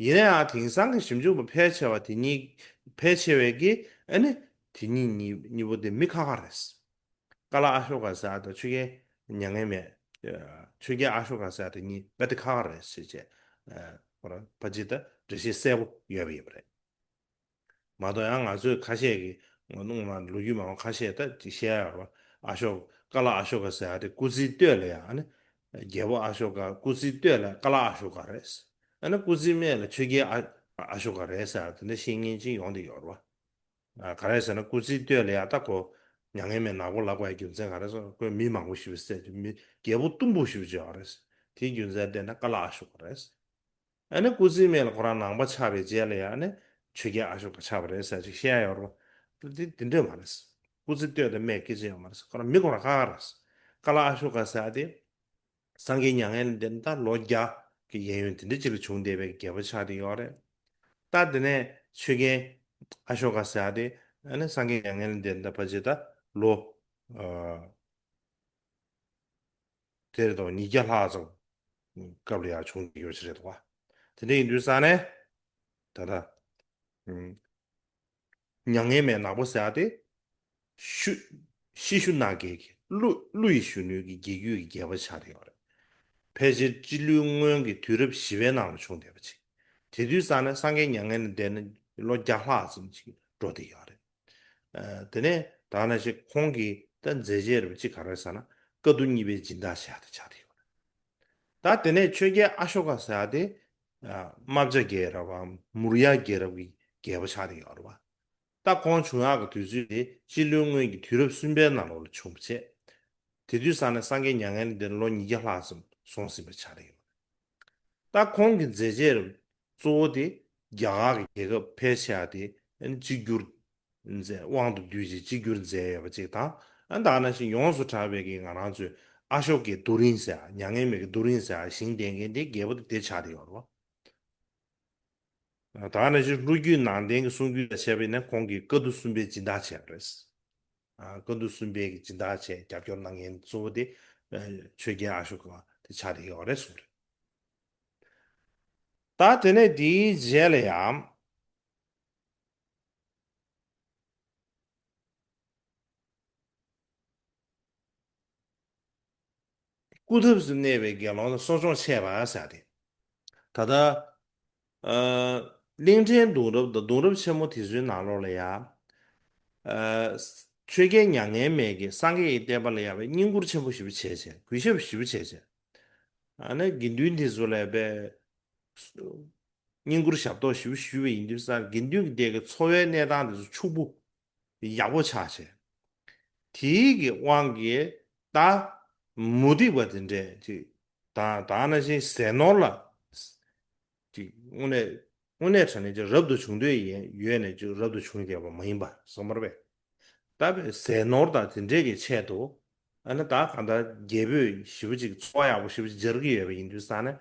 ཡིན་ན་ཡང་དེང་སང་གི་ཞིབ་འཇུག་པ་ཕལ་ཆེ་བ་དེ་གཉིས། ཕལ་ཆེ་བས་ཀྱིས། ཨ་ནི་དེ་གཉིས་གཉིས་གཉིས་པོ་དེ་མི་ཁ་ཁ་རེད། ཀ་ལ་ཨ་ཤོ་ཀ་ཟེར་ཡ་དང་ཆོས་རྒྱལ་མྱ་ངན་མེད། ཨ། ཆོས་རྒྱལ་ཨ་ཤོ་ཀ་ཟེར་ཡ་དེ་གཉིས་རྦད་དེ་ཁ་ཁ་རེད་ཟེར་བྱས། ཨ། ཁོ་རང་ཕལ་ཆེར་ད་འགྲེལ་བཤད་གསལ་པོ་ཡོད་པ་ཡིན་པ་རེད། མ་གཏོགས་ཡང་ང་ཚོས་ཁ་ཤས་ཀྱིས། ང་ཚོ་ལོ་རྒྱུས་མང་པོ་ཁ་ཤས་ད་ཅིག་བཤད་ཡ་ཡོད་རེད་པ། ཨ་ཤོ། ཀ་ལ་ཨ་ཤོ་ཀ་ཟེར་ཡ་དེ་སྐུ་ཚེའི་སྟོད་ལ་ཡ། ཨ་ནི་རྒྱལ་པོ་ཨ་ཤོ་ཀ། སྐུ་ཚེའི་སྟོད་ལ་ཀ་ལ་ཨ་ཤོ་ཀ་རེད། ཨ་ནི་སྐུ་ཚེའི་སྨད་ལ་ཆོས་རྒྱལ་ཨ། ཨ་ཤོ་ཀ་རེད་ཟེར་ཡ་དེ་འདྲ་བཤད་མཁན་ཅིག་ཡོང་བསྡད་ཡོད་རེད་པ། ཨ། ག་རེ་ཟེར་ན་སྐུ་ཚེའི་སྟོད་ལ་ཡ་ད་ཁོ་མྱ་ངན་མེད་ནག་པོ་ལབ་དགོས་ཡ་རྒྱུ་མཚན་ག་རེ་ཟེར་ན། ཁོས་མི་མང་པོ་ཞེ་པོ་བསད། མི་རྒྱལ་པོ་གཏུམ་པོ་ཞེ་པོ་ཅིག་ཡོད་རེད། དེའི་རྒྱུ་མཚན་བལྟས་ན་ཀ་ལ་ཨ་ཤོ་ཀ་རེད། ཨ་ནི་སྐུ་ཚེའི་སྨད་ལ་ཁོ་རང་ནང་པ་ཆགས་པའི་རྗེས་ལ་ཡ། ཨ་ནི་ཆོས་རྒྱལ་ཨ་ཤོ་ཀ་ཆགས་པ་རེད་ཟེར་ཅིག་བཤད་ཡ་ཡོད་རེད་པ། དེ་དེ་འདྲ་མ་རེད། སྐུ་ཚེ་སྟོད་དང་སྨད་སྐད་ཆ་ཡོད་མ་རེད། ཁོ་རང་མི་ཁོ་རང་ཁ་ཁ་རེད། ཀ་ལ་ཨ་ཤོ་ཀ་ཟེར་ཡ་དེ། སངས་རྒྱས་མྱ་ངན་ལས་འདས་ད་ལོ་བརྒྱ་གི་གཡས་གཡོན་དེ་འདྲ་ཅིག་ལ་བྱུང་བསྡད་པའི་རྒྱལ་པོ་ཆགས་བསྡད་ཡོད་རེད། ད་དེ་ནས་ཆོས་རྒྱལ་ཨ་ཤོ་ཀ་ཟེར་ཡ་དེ། ཨ་ནི་སངས་རྒྱས་མྱ་ངན་ལས་འདས་ད་ཕལ་ཆེར་ད་ལོ། ཨ། དེ་རེད་དོ། ཉིས་བརྒྱ་ལྷག་ཙམ་སྐབས་ལ་ཡར་བྱུང་ཡོད་ཞིག་རེད་དོ། དེ་འདྲ་ཡིན་དུས་ཙང་ནས། ད་ལྟ། ཨུམ། མྱ་ངན་མེད་ནག་པོ་ཟེར་ཡ་དེ། ཤུ། ཤི་ཤུ་ནག་གི་ཀླུ། ཀླུ་ཡི་གཞོན་ནུའི་གི་རྒྱལ་རྒྱུད་ཀྱི་རྒྱལ་པོ་ཆགས་བསྡད་ཡོད་རེད། ཕལ་ཆེར་སྤྱི་ལོའི་སྔོན་གྱི་དུས་རབས་བཞི་པའི་ནང་ལ་བྱུང་བསྡད་པ་ཅིག་དེ་དུས་ཙང་ནས་སངས་རྒྱས་མྱ་ངན་ལས་འདས་ནས་ལོ་བརྒྱ་ལྷག་ཙམ་ཅིག་འགྲོ་བསྡད་ཡོད་རེད། ཨ། དེ་ནས་ད་ག་ནང་བཞིན་ཁོང་གིས་ད་མཛད་རྗེས་རེད་པ་ཅིག་ག་རེ་ཟེར་ན། བཀའ་བསྡུ་གཉིས་པའི་སྦྱིན་བདག་བྱས་ཏེ་ཆགས་བསྡད་ཡོད་རེད། ད་དེ་ནས་ཆོས་རྒྱལ་ཨ་ཤོ་ཀ་ཟེར་ཡ་དེ། ཨ། རྨ་བྱ་རྒྱལ་རབས་བམ་མུར་ཡ་རྒྱལ་རབས་ཀྱི་རྒྱལ་པོ་ཆགས་བསྡད་ཡོད་རེད་པ། ད་ཁོང་བྱུང་ཡག་གི་དུས་ཚོད་དེ་སྤྱི་ལོའི་སྔོན་གྱི་དུས་རབས་གསུམ་པའི་ནང་ལོགས་ལ་བྱུང་བ་བྱས། དེ་དུས་ཙང་ནས་སངས་རྒྱས་མྱ་ངན་ལས་འདས་ལོ་ཉིས་བརྒྱ་ལྷག་ཙམ་སོང་ཟིན་པ་ཆགས་བསྡད་ཡོད་རེད། ད་ཁོང་གི་མཛད་རྗེས་གཙོ་བོ་དེ་རྒྱ་གར་གྱི་རྒྱལ་ཁབ་ཕལ་ཆེ་བ་དེ་གཅིག་གྱུར་མཛད། དབང་དུ་བསྡུས་ཀྱིས་གཅིག་གྱུར་མཛད་ཡོད་པ་ཅིག་དང་། ཨ། ད་ག་ནང་བཞིན་ཡོངས་སུ་གྲགས་པའི་གི་ང་རང་ཚོའི་ཨ་ཤོ་ཀའི་རྡོ་རིང་ཟེར་ཡ། མྱ་ངན་མེད་ཀྱི་རྡོ་རིང་ཟེར་ཡ་བཞེངས་བསྡད་མཁན་དེ་རྒྱལ་པོ་དེ་དེ་ཆགས་བསྡད་ཡོད་རེད་པ། ད་ག་ནང་བཞིན་ལོ་རྒྱུས་ནང་བསྟན་གྱི་གསུང་རྒྱུན་ལ་བྱས་པ་ཡིན་ན་ཁོང་གིས་བཀའ་བསྡུ་གསུམ་པའི་སྦྱིན་བདག་བྱས་པ་རེད། ཨ། བཀའ་བསྡུ་གསུམ་པའི་གི་སྦྱིན་བདག་བྱས། རྒྱབ་སྐྱོར་གནང་མཁན་གཙོ་བོ་དེ། ཨ། ཆོས་རྒྱལ་ཨ་ཤོ་ཀ་དེ་ཆགས་བསྡད་ཡོད་རེད་གསུངས་རེད། ད་དེ་ནས་དེའི་རྗེས་ལ་ཡང་། སྐུ་ཐབས་སུ་གནས་པའི་དགེ་སློང་དང་གསོ་སྦྱོང་འཆད་པ་ཟེར་ཏེ། ད་ལྟ། ཨ། གླིང་ཕྲན་གདུང་རབས་དང་གདུང་རབས་ཆེན་མོ་དེ་ཚོའི་ནང་ལོགས་ལ་ཡ། ཨ། ཆོས་རྒྱལ་མྱ་ངན་མེད་ཀྱིས་སངས་རྒྱས་ཀྱི་བསྟན་པ་ལ་ཡ་བའི་བསྙེན་བཀུར་ཆེན་པོ་ཞེ་པོ་བྱས་བྱས། གུས་ཞབས་ཞེ་པོ་བྱས་བྱས། ཨ་ནི་དགེ་འདུན་དེ་ཚོ་ལ་ཡ་བའི་བསྙེན་བཀུར་ཞབས་ཏོག་ཞེ་པོ་ཞུས་པ་ཡིན་དུས་ཙང་། དགེ་འདུན་གྱི་སྡེ་གི་འཚོ་བའི་གནས་སྟངས་དེ་ཚོ་ཕྱུག་པོ་ཡག་པོ་ཆགས་བྱས། དེའི་གི་དབང་གིས་ད་མུ་སྟེགས་པ་དེ་འདྲས་ཅིག་དང་། ད་ག་ནང་བཞིན་ཟས་ནོར་ལ་ཅིག་དངོས་གནས། དངོས་གནས་དྲང་གནས་ཅིག་རབ་ཏུ་བྱུང་འདོད་ཡོད་ནས་ཅིག་རབ་ཏུ་བྱུང་བསྡད་པ་མ་ཡིན་པ་བསམ་པ་རེད་པས། ད་བས་ཟས་ནོར་དང་དེ་འདྲས་ཀྱི་ཆེད་དུ། ཨ་ནི་ད་གང་ལྟར་རྒྱལ་པོས་ཞེ་པོ་ཅིག་འཚོ་བ་ཡག་པོ་ཞེ་པོ་ཅིག་སྦྱར་གྱི་ཡོད་པ་ཡིན་དུས་ཙང་ནས།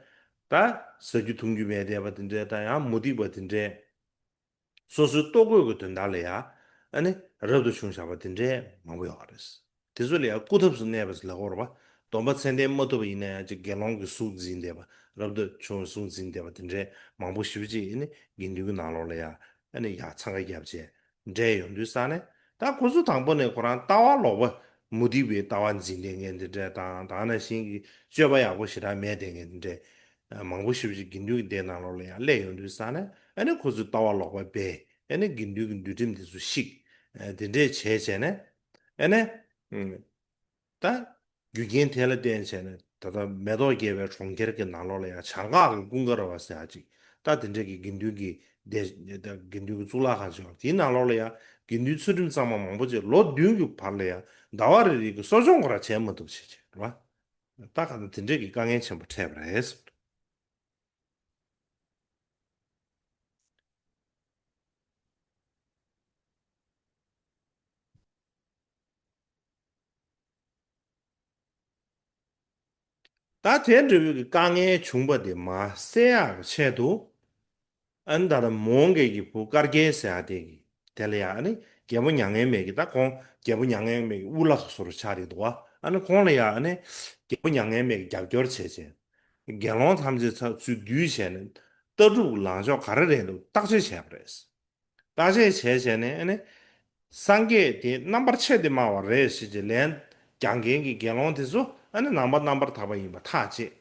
ད་ཟ་རྒྱུ་འཐུང་རྒྱུ་མེད་བསྡད་པ་དེ་འདྲས་དང་། ཡང་མུ་སྟེགས་པ་དེ་འདྲས། སོ་སོའི་ལྟོ་གོས་ཀྱི་དོན་དག་ལ་ཡ། ཨ། ཨ་ནི་རབ་ཏུ་བྱུང་བཞག་པ་དེ་འདྲས་མང་པོ་ཡོད་རེད། དེ་ཚོ་ལ་ཡང་སྐུ་ཐབས་སུ་གནས་པ་ལབ་དགོས་རེད་པ། སྡོམ་པ་ཚད་ལྡན་མ་ཐོབ་པ་ཡིན་ན་ཡང་ཅིག་དགེ་སློང་གི་གཟུགས་འཛིན་བསྡད་པ། རབ་ཏུ་བྱུང་བའི་གཟུགས་འཛིན་བསྡད་པ་དེ་འདྲས་མང་པོ་ཞེ་པོ་ཅིག་ཨ་ནི་དགེ་འདུན་གྱི་ནང་ལོགས་ལ་ཡང་ཨ་ནི་ཡང་འཚང་ཁ་བརྒྱབ་བྱས་འདྲས་ཡོང་དུས་ཙ་ནས། ད་ཁོ་ཚོ་དང་པོ་ནས་ཁོ་རང་ལྟ་བ་ལོག་པ་མུ་སྟེགས་པའི་ལྟ་བ་འཛིན་བསྡད་མཁན་དེ་འདྲས་དང་། ད་ག་ནང་བཞིན་གྱི་སྤྱོད་པ་ཡག་པོ་ཞེ་དྲག་མེད་བསྡད་མཁན་དེ་འདྲས་མང་པོ་ཞེ་པོ་ཅིག་དགེ་འདུན་གྱི་སྡེ་ནང་ལོགས་ལ་ཡང་སླེབས་ཡོང་དུས་ཙ་ནས། ཨ་ནི་ཁོ་ཚོས་ལྟ་བ་ལོག་པ་སྦས། ཨ་ནི་དགེ་འདུན་གྱི་འདུལ་ཁྲིམས་དེ་ཚོ་བཤིག་ཨ་དེ་འདྲས་བྱས་བྱས་ནས། ཨ་ནི་ཨ་ད་རྒྱུ་རྐྱེན་དེ་ལ་བརྟེན་བྱས་ནས་ད་ལྟ་མེ་ཏོག་རྒྱས་པའི་གྲོང་ཁྱེར་གྱི་ནང་ལོགས་ལ་ཡང་བྱང་འགག་གི་ཀུན་དགའ་ར་བ་ཟེར་ཡག་ཅིག་ད་དེ་འདྲས་ཀྱི་དགེ་འདུན་གྱི་སྡེ། དགེ་འདུན་གྱི་གཙུག་ལག་ཁང་ཅིག་ཡོད། དེའི་ནང་ལོགས་ལ་ཡང་དགེ་འདུན་ཚུལ་ཁྲིམས་གཙང་མ་མང་པོ་ཅིག་ལོ་བདུན་གྱི་བར་ལ་ཡང་ཟླ་བ་རེ་རེ་གི་གསོ་སྦྱོང་ཁོ་རང་བྱས་མ་ཐུབ་བྱས་བྱས་རེད་བ། ད་ག་ད་དེ་འདྲས་ཀྱི་དཀའ་ངལ་ཆེན་པོ་འཕྲད་པ་རེད། ད་དེ་འདྲ་བོའི་གི་དཀའ་ངལ་བྱུང་བ་དེ་མར་སེལ་ཡག་གི་ཆེད་དུ། ཨ་ནི་ད་ལྟ་མོའུ་འགལ་གྱི་བུ་དཀར་རྒྱལ་ཟེར་ཡག་དེ་གི་དེ་ལ་ཡང་ཨ་ནི་རྒྱལ་པོ་མྱ་ངན་མེད་ཀྱི། ད་ཁོང་རྒྱལ་པོ་མྱ་ངན་མེད་ཀྱི་དབུ་བླ་བཟོ་འདྲ་ཆགས་ཀྱི་འདུག་བ། ཨ་ནི་ཁོང་ལ་ཡང་ཨ་ནི་རྒྱལ་པོ་མྱ་ངན་མེད་ཀྱི་རྒྱབ་སྐྱོར་བྱས་བྱས། དགེ་སློང་ཐམས་ཅད་ཚུར་བསྡུས་བྱས་ནས་ལྟ་གྲུབ་ལངས་ཕྱོགས་ག་རེ་རེད་འདུག་བརྟག་དཔྱད་བྱས་པ་རེད། བརྟག་དཔྱད་བྱས་བྱས་ནས་ཨ་ནི་སངས་རྒྱས་དེ་རྣམ་པར་ཕྱེ་སྟེ་སྨྲ་བ་རེད་ཟེར་གྱི་ལན་རྒྱག་མཁན་གྱི་དགེ་སློང་དེ་ཚོ་ཨ་ནི་ནང་པ་རྣམ་པར་དག་པ་ཡིན་པ་ཐག་བཅད།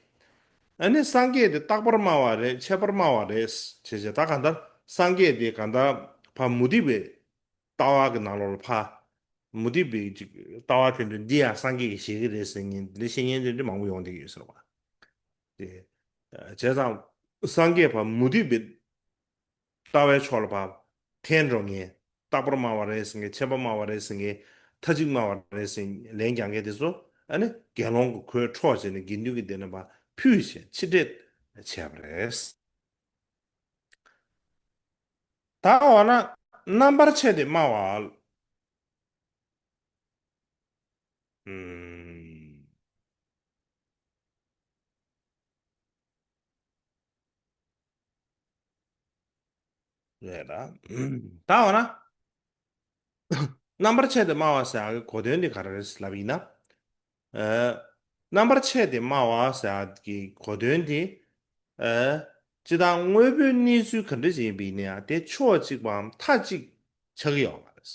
ཨ་ནི་སངས་རྒྱས་དེ་རྟག་པར་སྨྲ་བ་རེད། ཁྱད་པར་སྨྲ་བ་རེད་ཟེར་བྱས། ད་གང་ལྟར་སངས་རྒྱས་དེ་གང་ལྟར་ཕར་མུ་སྟེགས་པའི་ལྟ་བ་གི་ནང་ལོགས་ལ་ཕར་མུ་སྟེགས་པའི་ཅིག་ལྟ་བ་དེ་འདྲ་འདི་ཡང་སངས་རྒྱས་ཀྱིས་བཞེད་ཀྱི་རེད་ཟེར་མཁན་དེ་འདྲ་བཤད་མཁན་དེ་འདྲ་མང་པོ་ཡོང་བསྡད་ཀྱི་ཡོད་ཟེར་བ། དེ་བྱས་ཙང་སངས་རྒྱས་ཕར་མུ་སྟེགས་པའི་ལྟ་བའི་ཕྱོགས་ལ་ཕར་འཐེན་འགྲོ་མཁན། རྟག་པར་སྨྲ་བ་རེད་ཟེར་མཁན། ཁྱད་པར་སྨྲ་བ་རེད་ཟེར་མཁན། མཐའ་གཅིག་སྨྲ་བ་རེད་ཟེར་ལན་རྒྱག་མཁན་དེ་ཚོ་ཨ་ནི་དགེ་སློང་གི་ཁོའི་འཕྲོག་བྱས་ནས་དགེ་འདུན་གྱི་སྡེ་ནས་ཕར་ཕུད་བྱས་ཕྱིར་བསྐྲད་བྱས་པ་རེད། ད་འོ་ན་རྣམ་པར་ཕྱེ་སྟེ་སྨྲ་བ། ཨུམ། རེད་ད། ད་འོ་ན། རྣམ་པར་ཕྱེ་སྟེ་སྨྲ་བ་ཟེར་ཡག་གི་གོ་དོན་འདི་ག་རེ་རེད་ལབ་ཡིན་ན། ཨ། རྣམ་པར་ཕྱེ་སྟེ་སྨྲ་བ་ཟེར་ཡག་གི་གོ་དོན་འདི། ཨ། སྤྱིར་བཏང་དངོས་པོའི་གནས་ཚུལ་ག་འདྲ་ཞིག་ཡིན་པ་ཡིན་ན་ཡང་དེ་ཕྱོགས་གཅིག་པའམ་མཐའ་གཅིག་ཆགས་ཀྱི་ཡོད་མ་རེད།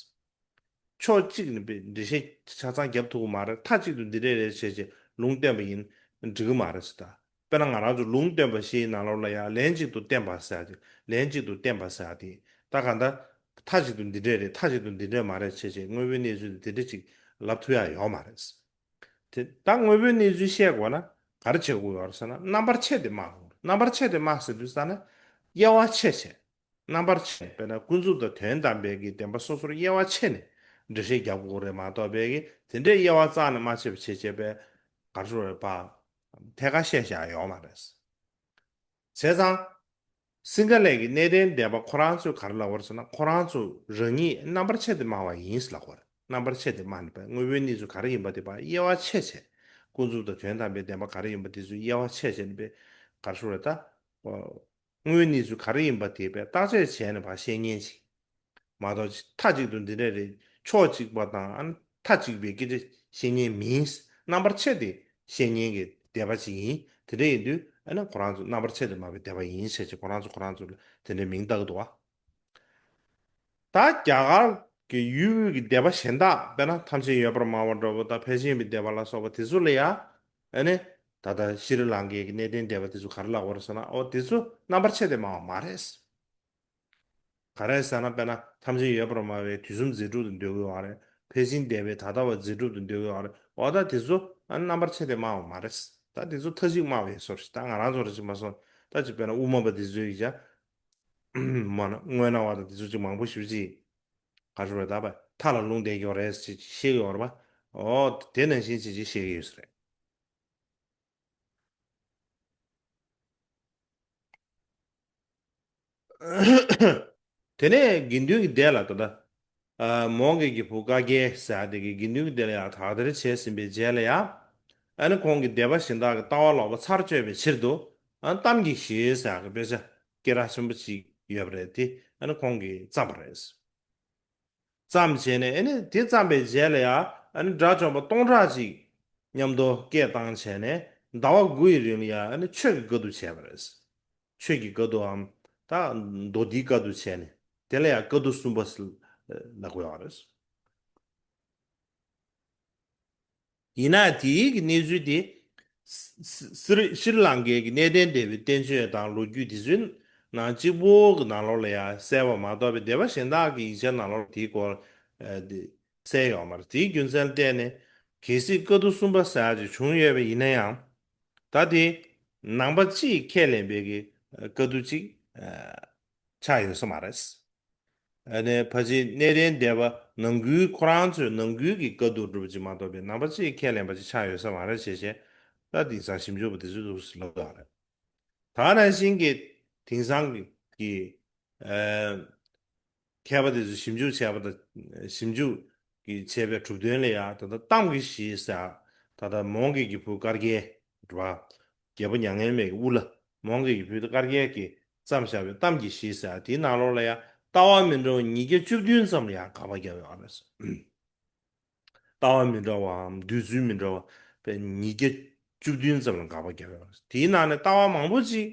ཕྱོགས་གཅིག་ནས་འགྲེལ་བཤད་ཆ་ཚང་རྒྱབ་ཐུབ་ཀྱི་མ་རེད། མཐའ་གཅིག་ཏུ་འདི་འདྲས་རེད་བྱས་བྱས་ལུང་བསྟན་པ་ཡིན་འགྲིག་གི་མ་རེད་ཟེར། ད་དཔེར་ན་ང་རང་ཚོ་ལུང་སྟོན་པ་བཞིའི་ནང་ལོགས་ལ་ཡང་ལན་གཅིག་ཏུ་བསྟན་པ་ཟེར་ཡག་དེ། ལན་གཅིག་ཏུ་བསྟན་པ་ཟེར་ཡག་དེ། ད་གང་ལྟར་མཐའ་གཅིག་ཏུ་འདི་འདྲས་རེད། མཐའ་གཅིག་ཏུ་འདི་འདྲས་མ་རེད་བྱས་བྱས་དངོས་པོའི་གནས་ཚུལ་དེ་འདི་འདྲས་ཅིག་ལབ་ཐུབ་ཡག་ཡོད་མ་རེད། དེ་ད་དངོས་པོའི་གནས་ཚུལ་བཤད་དགོས་ན་ག་རེ་བྱེད་དགོས་ཡོད་རེད་ཟེར་ན། རྣམ་པར་ཕྱེ་སྟེ་སྨྲ་དགོས། རྣམ་པར་ཕྱེ་སྟེ་སྨྲ་ཟེར་དུས་ཙ་ན་དབྱེ་བ་ཕྱེ་བྱས། རྣམ་པར་ཕྱེ། དཔེར་ན་ཀུན་རྫོབ་དང་དོན་དམ་པའི་གི་བདེན་པ་སོ་སོར་དབྱེ་བ་ཕྱེ་ནས་འགྲེལ་བཤད་རྒྱག་དགོས་རེད་མ་གཏོགས། པའི་གི་དེ་འདྲའི་དབྱེ་བ་རྩ་ནས་མ་ཕྱེ་བ་བྱས་བྱས་པས་ག་རེ་ཟེར་དགོས་རེད་པ། ཐད་ཀར་བཤད་བཞག་ཡོད་མ་རེད། བྱས་ཙང་། སིང་ག་ལའི་གི་གནས་བརྟན་སྡེ་པ་ཁོ་རང་ཚོས་ག་རེ་ལབ་པ་རེད་ཟེར་ན། ཁོ་རང་ཚོ་རང་ཉིད་རྣམ་པར་ཕྱེ་སྟེ་སྨྲ་བ་ཡིན་ལབ་པ་རེད། རྣམ་པར་ཕྱེ་སྟེ་སྨྲ་ནས་པས་དངོས་པོའི་གནས་ཚུལ་ག་རེ་ཡིན་པ་དེ་ཕར་དབྱེ་བ་ཕྱེ་བྱས། ཀུན་རྫོབ་དང་དོན་དམ་པའི་བདེན་པ་ག་རེ་ཡིན་པ་དེ་ཚོ་དབྱེ་བ་ཕྱེ་བྱས་ནས་པས་ག་རེ་ཟེར་དགོས་རེད་ད། དངོས་གནས་ཚུལ་ག་རེ་ཡིན་པ་དེ་བས་བརྟག་དཔྱད་བྱས་ནས་ཕར་བཤད་ཉན་ཅིག་མ་གཏོགས། མཐའ་གཅིག་ཏུ་འདི་འདྲ་རེད། ཕྱོགས་གཅིག་པ་དང་ཨ་ནི་མཐའ་གཅིག་པའི་སྐད་ཆ་བཤད་ཉན་མིན། རྣམ་པར་ཕྱེ་སྟེ་བཤད་ཉན་གྱི་སྡེ་པ་ཅིག་ཡིན། དེ་འདྲ་ཡིན་དུས་ཨ་ནི་ཁོ་རང་ཚོ་རྣམ་པར་ཕྱེ་སྟེ་སྨྲ་བའི་སྡེ་པ་ཡིན་ཟེར་གྱི་ཁོ་རང་ཚོ་ཁོ་རང་ཚོ་ལ་དེ་འདྲའི་མིང་བཏགས་འདུག་བ། ད་རྒྱ་གར་གྱི་ཡུལ་དབུས་ཀྱི་སྡེ་པ་གཞན་དག་དཔེར་ན་ཐམས་ཅད་ཡོད་པར་སྨྲ་བ་འདྲ་པོ་དང་ཕལ་ཆེར་ཡོད་པའི་སྡེ་པ་ལ་སོགས་པ་དེ་ཚོ་ལ་ཡང་ཨ་ནི་ད་ལྟ་ཤྲི་ལང་ཀའི་གནས་བརྟན་སྡེ་པ་དེ་ཚོ་ག་རེ་ལབ་པ་རེད་ཟེར་ན། ཨོ་དེ་ཚོ་རྣམ་པར་ཕྱེ་སྟེ་སྨྲ་བ་མ་རེད། ག་རེ་ཟེར་ན། དཔེར་ན་ཐམས་ཅད་ཡོད་པར་སྨྲ་བས་དུས་གསུམ་རྫས་གྲུབ་ཏུ་འདོད་ཀྱི་ཡོད་རེད། ཕལ་ཆེར་འདས་པའི་ད་ལྟ་བ་རྫས་གྲུབ་ཏུ་འདོད་ཀྱི་ཡོད་རེད། འོ་ད་དེ་ཚོ་ཨ་ནི་རྣམ་པར་ཕྱེ་སྟེ་སྨྲ་བ་མ་རེད། ད་དེ་ཚོ་མཐའ་གཅིག་སྨྲ་བའི་བཟོ་རེད། ད་ང་རང་ཚོ་རེ་ཅིག་མ་སོང་། ད་ཅིག་དཔེར་ན་དབུ་མ་པ་དེ་ཚོའི་ཡིག་ཆ། མ་ན་དངོས་སྣང་བ་དང་དེ་ཚོ་ཅིག་མང་པོ་ཞེ་པོ་ཅིག་ག་རེ་ཟེར་དགོས་རེད་ད། ཕར་མཐའ་ལ་ལུང་འདེབས་ཀྱི་ཡོད་རེད་ཅེས་བཤད་ཀྱི་ཡོད་རེད་པ། འོ་དེ་ནང་བཞིན་བྱས་ཅིག་བཤད་ཀྱི་ཡོད་ས་རེད། དེ་ནས་དགེ་འདུན་གྱི་སྡེ་ལ་ད་ལྟ། ཨ། མོའུ་འགལ་གྱི་བུ་དཀའ་བརྒྱལ་ཟེར་ཡག་དེ་གིས་དགེ་འདུན་གྱི་སྡེ་ལ་ཡང་དག་ཐེར་བྱས་ཟིན་པའི་རྗེས་ལ་ཡང་། ཨ་ནི་ཁོང་གིས་སྡེ་པ་གཞན་དག་གི་ལྟ་བ་ལོག་པ་ཚར་གཅོད་པའི་ཕྱིར་དུ། ཨ། གཏམ་གྱི་གཞི་ཟེར་ཡག་གི་དཔེ་ཆ་སྐད་གྲགས་ཆེན་པོ་ཅིག་ཡོད་པ་རེད། དེ་ཨ་ནི་ཁོང་གིས་བརྩམས་པ་རེད། བརྩམས་བྱས་ནས། ཨ་ནི་དེ་བརྩམས་པའི་རྗེས་ལ་ཡང་ཨ་ནི་དགྲ་བཅོམ་པ་སྟོང་ཕྲག་གཅིག་མཉམ་དུ་སྐད་བཏང་བྱས་ནས་ཟླ་བ་དགུ་ཡི་རིང་ལ་ཡང་ཨ་ནི་ཆོས་ཀྱི་བཀའ་བསྡུ་བྱས་པ་རེད། ཆོས་ཀྱི་བཀའ་བསྡུའམ་ད་མདོ་སྡེའི་བཀའ་བསྡུ་བྱས་ནས། དེ་ལ་ཡང་བཀའ་བསྡུ་གསུམ་པ་ལབ་དགོས་པ་རེད། ཡིན་ན་དེའི་གི་གནས་ཚུལ་དེ་སི་སི་སི་རི་ཤྲི་ལང་ཀའི་གི་གནས་བརྟན་སྡེ་པའི་བསྟན་བཅོས་དང་ལོ་རྒྱུས་དེ་ཚོའི་ནང་གཅིག་པོ་གི་ནང་ལོགས་ལ་ཡང་གསལ་བ་མ་གཏོགས་པའི། སྡེ་པ་གཞན་དག་གི་ཡིག་ཆའི་ནང་ལོགས་དེའི་སྐོར་ཨ་དེ་གསལ་ཡོད་མ་རེད། དེའི་རྒྱུ་མཚན་ལ་བརྟེན་ནས་གལ་སྲིད་བཀའ་བསྡུ་གསུམ་པ་ཟེར་ཡག་ཅིག་བྱུང་ཡོད་པ་ཡིན་ན་ཡང་། ད་དེ་ནང་པ་སྤྱིའི་ཁས་ལེན་པའི་གི་བཀའ་བསྡུ་ཅིག་ཨ་ཆགས་ཡོད་ས་མ་རེད། ཨ་ནི་ཕལ་ཆེར་གནས་བརྟན་སྡེ་པ་ནང་ཁུལ་ཁོ་རང་ཚོའི་ནང་ཁུལ་གྱི་བཀའ་བསྡུ་འདྲ་པོ་ཅིག་མ་གཏོགས་པའི་ནང་པ་སྤྱིའི་ཁས་ལེན་པ་ཅིག་ཆགས་ཡོད་ས་མ་རེད་ཅེས་བྱས། ད་དེང་སང་ཞིབ་འཇུག་པ་དེ་ཚོས་འདུག་ལབ་ཡོད་རེད། ད་ནང་བཞིན་གྱི་དེང་སང་གི་གི་ཨ་མཁས་པ་དེ་ཚོས་ཞིབ་འཇུག་བྱས་པ་དང་། ཞིབ་འཇུག་གི་བྱས་པའི་གྲུབ་དོན་ལ་ཡང་ད་ལྟ་གཏམ་གྱི་གཞི་ཟེར། ད་ལྟ་མོའུ་འགལ་གྱི་བུ་དཀར་རྒྱལ་རེད་པ། རྒྱལ་པོ་མྱ་ངན་མེད་ཀྱི་དབུ་བླ། མོའུ་འགལ་གྱི་བུ་དཀར་རྒྱལ་གྱིས་བརྩམས་བཞག་པའི་གཏམ་གྱི་གཞི་ཟེར་དེའི་ནང་ལོགས་ལ་ཡང་ལྟ་བ་མི་འདྲ་བ་ཉིས་བརྒྱ་བཅུ་བདུན་ཙམ་ལ་ཡང་དགག་པ་བརྒྱབ་ཡོད་རེད། ལྟ་བ་མི་འདྲ་བའམ་འདོད་ཚུལ་མི་འདྲ་བ་ཉིས་བརྒྱ་བཅུ་བདུན་ཙམ་ལ་དགག་པ་བརྒྱབ་ཡོད་རེད། དེའི་ནང་ནས་ལྟ་བ་མང་པོ་ཅིག་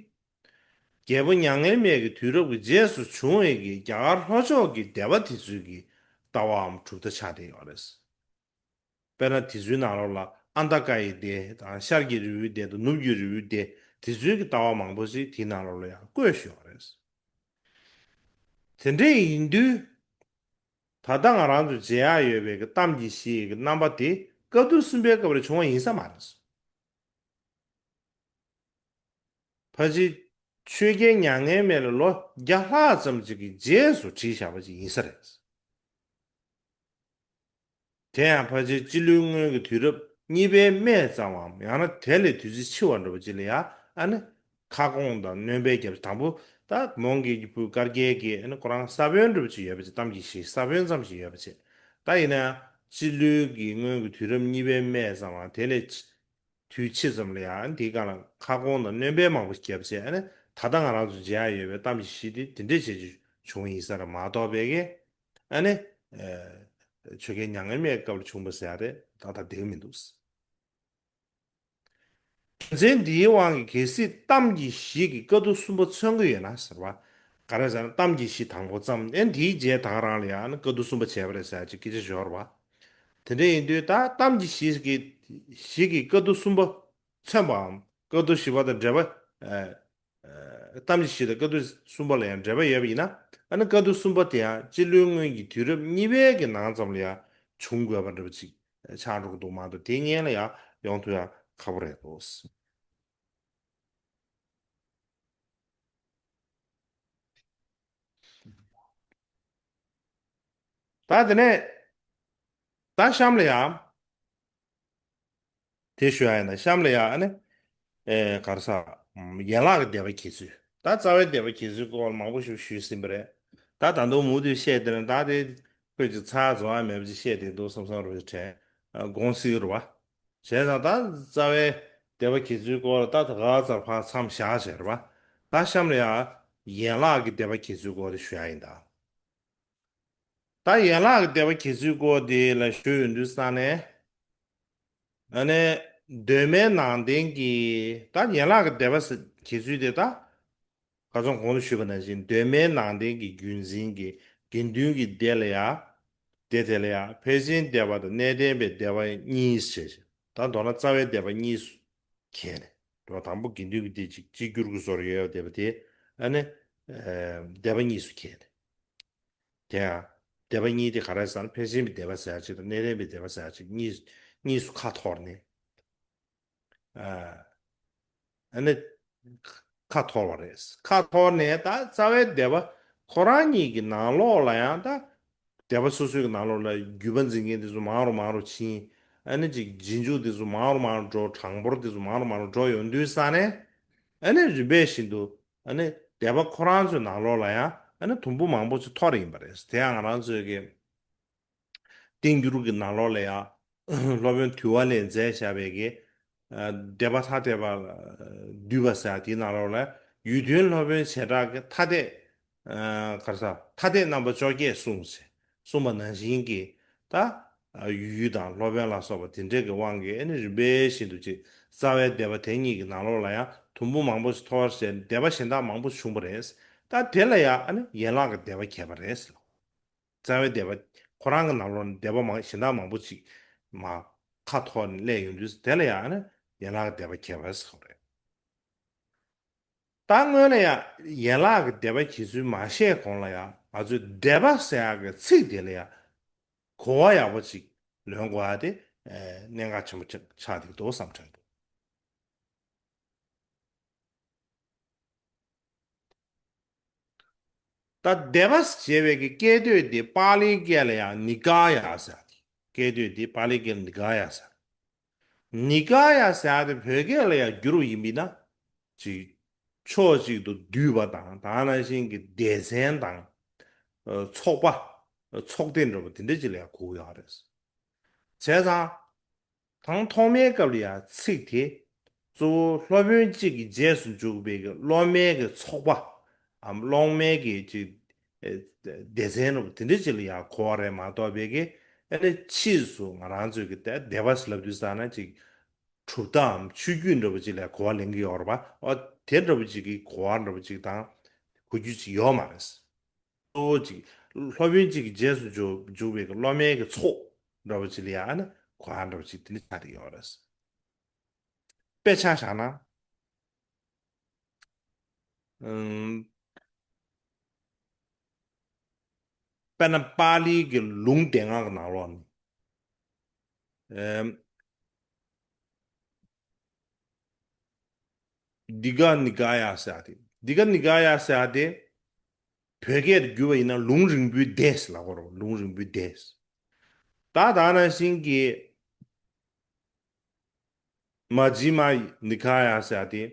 རྒྱལ་པོ་མྱ་ངན་མེད་ཀྱི་དུས་རབས་ཀྱི་རྗེས་སུ་བྱུང་བའི་གི་རྒྱ་གར་ལྷོ་ཕྱོགས་ཀྱི་སྡེ་པ་དེ་ཚོའི་གི་ལྟ་བའམ་གྲུབ་མཐའ་ཆགས་བསྡད་ཡོད་རེད། དཔེར་ན་དེ་ཚོའི་ནང་ལོགས་ལ་ཨནྟ་ཀ་ཡི་སྡེ་དང་། ཤར་གྱི་རི་བོའི་སྡེ་དང་། ནུབ་ཀྱི་རི་བོའི་སྡེ། དེ་ཚོའི་གི་ལྟ་བ་མང་པོ་ཞིག་དེའི་ནང་ལོགས་ལ་ཡང་བཀོད་ཡོད་རེད། དེ་འདྲ་ཡིན་དུས། ད་ལྟ་ང་རང་ཚོ་མཇལ་ཡག་ཡོད་པའི་གི་གཏམ་གྱི་གཞི་ཡི་གི་རྣམ་པ་དེ་བཀའ་བསྡུ་གསུམ་པའི་སྐབས་ལ་བྱུང་བ་ཡིན་ས་མ་རེད། ཕལ་ཆེར་ཆོས་རྒྱལ་མྱ་ངན་མེད་ལ་ལོ་བརྒྱ་ལྷག་ཙམ་ཅིག་གི་རྗེས་སུ་བྲིས་བཞག་པ་ཅིག་ཡིན་ས་རེད། དེ་ཡང་ཕལ་ཆེར་སྤྱི་ལོའི་སྔོན་གྱི་དུས་རབས་གཉིས་པའི་སྨད་ཙམ་པའམ། ཡང་ན་དེ་ལས་དུས་ཚོད་ཕྱི་བ་འདྲ་པོ་ཅིག་ལ་ཡང་ཨ་ནི་ཁ་སྐོང་དང་སྣོན་པའི་རྒྱབ། དང་པོ་ད་མོའུ་འགལ་གྱི་བུ་དཀར་རྒྱལ་གྱིས་ཨ་ནི་ཁོ་རང་ས་བོན་འདྲ་པོ་ཅིག་ཡོད་པ་ཅིག་གཏམ་གྱི་གཞི་ས་བོན་ཙམ་ཞིག་ཡོད་པ་ཅིག་ད་ཡིན་ན་ཡང་སྤྱི་ལོའི་གི་སྔོན་གྱི་དུས་རབས་གཉིས་པའི་སྨད་ཙམ་པའམ། དེ་ལས་དུས་ཕྱི་ཙམ་ལ་ཡང་དེའི་སྒང་ལ་ཁ་སྐོང་དང་སྣོན་པ་མང་པོ་བརྒྱབ་བྱས། ཨ་ནི་ད་ལྟ་ང་རང་ཚོ་མཇལ་ཡ་ཡོད་པའི་གཏམ་གྱི་གཞི་དེ་དེ་འདྲས་བྱས་བྱུང་བ་ཡིན་ས་རེད་མ་གཏོགས་པའི་གི་ཨ་ནི་ཆོས་རྒྱལ་མྱ་ངན་མེད་སྐབས་ལ་བྱུང་བ་ཟེར་ཡ་དེ་ད་ལྟ་བསྡད་ཀྱི་མི་འདུག་རྒྱུ་མཚན་འདིའི་དབང་གིས་གལ་སྲིད་གཏམ་གྱི་གཞི་གི་བཀའ་བསྡུ་གསུམ་པ་མཚོན་གྱི་ཡོད་ན་ཟེར་བ། ག་རེ་ཟེར་ན་གཏམ་གྱི་གཞི་དང་པོ་བརྩམས། ཨེ་དེའི་རྗེས་ད་ག་རང་ལ་ཡང་ཨ་ནི་བཀའ་བསྡུ་གསུམ་པ་བྱས་པ་རེད་ཟེར་ཡ་ཅིག་སྐད་ཆ་ཤོར་བ། དེ་འདྲ་ཡིན་དུས་ད་གཏམ་གྱི་གཞི་གི་གཞི་གི་བཀའ་བསྡུ་གསུམ་པ་མཚོན་པའམ། བཀའ་བསྡུ་བཞི་པ་དང་འབྲེལ་བ། ཨ་གཏམ་གྱི་གཞི་དང་བཀའ་བསྡུ་གསུམ་པ་ལ་ཡང་འབྲེལ་བ་ཡོད་པ་ཡིན་ན། ཨ་ནི་བཀའ་བསྡུ་གསུམ་པ་དེ་ཡང་སྤྱི་ལོའི་སྔོན་གྱི་དུས་རབས་གཉིས་པའི་གི་ནང་ཙམ་ལ་ཡང་བྱུང་དགོས་པ་འདྲ་པོ་ཅིག་ཆགས་འགྲོ་གི་འདུག་མ་གཏོགས་དེ་སྔོན་ལ་ཡང་ཡོང་ཐུབ་ཡ་ཁག་པོ་རེད་འདུག་ད་དེ་ནས་ད་གཤམ་ལ་ཡང་དེ་ཞུ་ཡ་ཡིན་ན། གཤམ་ལ་ཡང་ཨ་ནི་ཨེ་ག་རེ་ཟེར། ཡན་ལག་གི་སྡེ་པ་འགྱེད་ཚུལ། ད་རྩ་བའི་སྡེ་པ་འགྱེད་ཚུལ་སྐོར་མང་པོ་ཞིག་ཞུས་ཟིན་པ་རེད། ད་ད་དུང་མུ་མཐུད་བཤད་དེ་ནི་ད་དེ་ཁོས་ཀྱི་ཚར་རྫོགས་ཡ་མེད་པ་ཅིག་བཤད་དེ་འདུག་བསམ་བསམ་རུ་དྲན་དགོངས་སྲིད་རུ་བ། བྱས་ཙང་ད་རྩ་བའི་སྡེ་པ་འགྱེད་ཚུལ་སྐོར་ད་ད་ག་ཚར་ཕར་མཚམས་བཞག་བྱས་རུ་བ། ད་གཤམ་ལ་ཡང་ཡན་ལག་གི་སྡེ་པ་འགྱེད་ཚུལ་སྐོར་དེ་ཞུ་ཡ་ཡིན་ད། ད་ཡན་ལག་གི་སྡེ་པ་འགྱེད་ཚུལ་སྐོར་དེ་ལ་ཞུ་ཡོང་དུས་ཙང་ནས། ཨ་ནི་གདོད་མའི་ནང་བསྟན་གྱི་ད་ཡན་ལག་གི་སྡེ་པ་ཟེར་འགྱེད་ཚུལ་དེ་ད། ཁ་སང་གོང་དུ་ཞུས་པ་ནང་བཞིན་གདོད་མའི་ནང་བསྟན་གྱི་རྒྱུན་འཛིན་གྱི་དགེ་འདུན་གྱི་སྡེ་ལ་ཡ། སྡེ་དེ་ལ་ཡ་ཕལ་ཆེན་སྡེ་པ་དང་གནས་བརྟན་པའི་སྡེ་པ་གཉིས་བྱས། ད་མདོར་ན་རྩ་བའི་སྡེ་པ་གཉིས་སུ་གྱེས་ནས། དང་པོ་དགེ་འདུན་གྱི་སྡེ་གཅིག་གཅིག་གྱུར་གྱི་བཟོ་འདྲ་ཡོད་པ་དེ། ཨ་ནི་སྡེ་པ་གཉིས་སུ་གྱེས་ནས། དེ་ཡང་སྡེ་པ་གཉིས་དེ་ག་རེ་ཟེར་ན། ཕལ་ཆེན་པའི་སྡེ་པ་ཟེར་ཡ་གཅིག་དང་གནས་བརྟན་པའི་སྡེ་པ་ཟེར་ཡ་གཅིག་གཉིས་གཉིས་སུ་ཁ་འཐོར་ནས། ཨ་ནི་ཁ་འཐོར་བ་རེད། ཁ་འཐོར་ནས་ད་རྩ་བའི་སྡེ་པ་ཁོ་རང་གཉིས་ཀྱི་ནང་ལོགས་ལ་ཡང་ད་སྡེ་པ་སོ་སོའི་ནང་ལོགས་ལ་བརྒྱུད་པ་འཛིན་མཁན་དེ་ཚོ་མང་རུ་མང་རུ་ཕྱིན། ཨ་ནི་ཅིག་རྗེས་འཇུག་དེ་ཚོ་མང་རུ་མང་རུ་འགྲོ། གྲངས་འབོར་དེ་ཚོ་མང་རུ་མང་རུ་འགྲོ་ཡོང་དུས་ཙང་ནས། ཨ་ནི་རིམ་པས་བཞིན་དུ་ཨ་ནི་སྡེ་པ་ཁོ་རང་ཚོའི་ནང་ལོགས་ལ་ཡང་ཨ་ནི་དུམ་བུ་མང་པོ་ཅིག་འཐོར་ཡིན་པ་རེད། དེ་ཡང་ང་རང་ཚོའི་གི་བསྟན་འགྱུར་གྱི་ནང་ལོགས་ལ་ཡང་སློབ་དཔོན་དུས་དབང་ལས་མཛད་བཞག་པའི་གི་ཨ་སྡེ་པ་ཐ་དད་པ་བསྡུས་པ་ཟེར་ཡ་དེའི་ནང་ལོགས་ལ་ཡུལ་དོན་སློབ་དཔོན་བྱེ་བྲག་གི་ཐ་དད། ཨ་ག་རེ་ཟེར། ཐ་དད་རྣམ་པ་བཅོ་བརྒྱད་གསུངས་བྱས། གསུངས་པ་ནང་བཞིན་གྱི་ད་ཡུལ་དང་སློབ་དཔོན་ལ་སོགས་པ་དེ་འདྲས་ཀྱི་དབང་གིས་ཨ་ནི་རིམ་པས་བཞིན་དུ་ཅིག་རྩ་བའི་སྡེ་པ་དེ་གཉིས་ཀྱི་ནང་ལོགས་ལ་ཡང་དུམ་བུ་མང་པོ་ཞིག་མཐོ་བར་བྱས། སྡེ་པ་གཞན་དག་མང་པོ་བྱུང་བ་རེད། ད་དེ་ལ་ཡང་ཨ་ནི་ཡན་ལག་གི་སྡེ་པ་གྱེས་པ་རེད། རྩ་བའི་སྡེ་པ་ཁོ་རང་གི་ནང་ལོགས་ནས་སྡེ་པ་མང་གཞན་དག་མང་པོ་ཅིག་མ་ཁ་འཐོར་ནས་སླེབས་ཡོང་དུས་དེ་ལ་ཡང་ཨ་ནི་ཡན་ལག་གི་སྡེ་པ་གྱེས་པ་ཟེར་བ་རེད། ད་སྔོན་ལ་ཡང་ཡན་ལག་གི་སྡེ་པ་གྱེས་ཚུལ་མ་བཤད་གོང་ལ་ཡང་ང་ཚོས་སྡེ་པ་ཟེར་ཡག་གི་ཚིག་དེ་ལ་ཡང་གོ་བ་ཡག་པོ་ཅིག་ལོན་དགོས་ཡ་དེ་གནད་འགག་ཆེན་པོ་ཆགས་ཆགས་བསྡད་འདུག་བསམ་དྲན་འདུག་ད་སྡེ་པ་ཞེས་པའི་གི་སྐད་དོད་དེ་པཱ་ལིའི་སྐད་ལ་ཡང་ནི་ཀཱ་ཡ་ཟེར་ཏེ། སྐད་དོད་དེ་པཱ་ལིའི་སྐད་ལ་ནི་ཀཱ་ཡ་ཟེར། ནི་ཀཱ་ཡ་ཟེར་ཏེ་བོད་སྐད་ལ་ཡང་བསྒྱུར་བ་ཡིན་པས་ན། ཅིག་ཕྱོགས་གཅིག་ཏུ་འདུས་པ་དང་དེ་ནང་བཞིན་གྱི་སྡེ་ཚན་དང་། ཚོགས་པ། ཚོགས་སྡེ་འདྲ་པོ་དེ་འདྲ་ཅིག་ལ་ཡང་གོ་གི་ཡོད་རེད། བྱས་ཙང་། དང་ཐོག་མའི་སྐབས་ལ་ཡང་ཚིག་དེ་གཙོ་བོ་སློབ་དཔོན་གཅིག་གི་རྗེས་སུ་འཇུག་པའི་གི་སློབ་མའི་གི་ཚོགས་པའམ་སློབ་མའི་གི་ཅིག་སྡེ་ཚན་རུ་དེ་འདྲ་ཅིག་ལ་ཡང་གོ་བ་རེད་མ་གཏོགས་པའི་གི་ཨ་ནི་ཕྱིས་སུ་ང་རང་ཚོའི་གི་སྡེ་པ་ཟེར་ལབ་དུས་ཙ་ན་ཅིག་གྲུབ་མཐའམ་ཆོས་བརྒྱུད་འདྲ་པོ་ཅིག་ལ་གོ་བ་ལེན་གི་ཡོད་རེད་པ། ཨོ་དེ་འདྲ་པོ་ཅིག་གི་གོ་བ་འདྲ་པོ་ཅིག་དང་གོ་རྒྱུ་ཅིག་ཡོད་མ་རེད། གཙོ་བོ་གཅིག་སློབ་དཔོན་གཅིག་གི་རྗེས་སུ་འཇུག་འཇུག་པའི་གི་སློབ་མའི་གི་ཚོགས་འདྲ་པོ་ཅིག་ལ་ཡང་ཨ་ནི་གོ་བ་འདྲ་པོ་ཅིག་དེ་འདྲ་ཆགས་ཏེ་ཡོད་རེད། དཔེ་ཆ་བཞག་ན། ཨུམ། དཔེར་ན་པཱ་ལིའི་གི་ལུང་སྡེ་ལྔ་གི་ནང་ལོགས་ནས། ཨེམ། དི་ག་ནི་ཀ་ཡ་ཟེར་ཏེ། དི་ག་ནི་ཀ་ཡ་ཟེར་ཏེ། བོད་སྐད་དུ་བསྒྱུར་བ་ཡིན་ན་ལུང་རིང་པོའི་སྡེ་ཟེར་ལབ་དགོས་རེད། ལུང་རིང་པོའི་སྡེ། ད་དེ་ནང་བཞིན་གྱི་མ་ཇི་མ་ནི་ཀ་ཡ་ཟེར་ཏེ།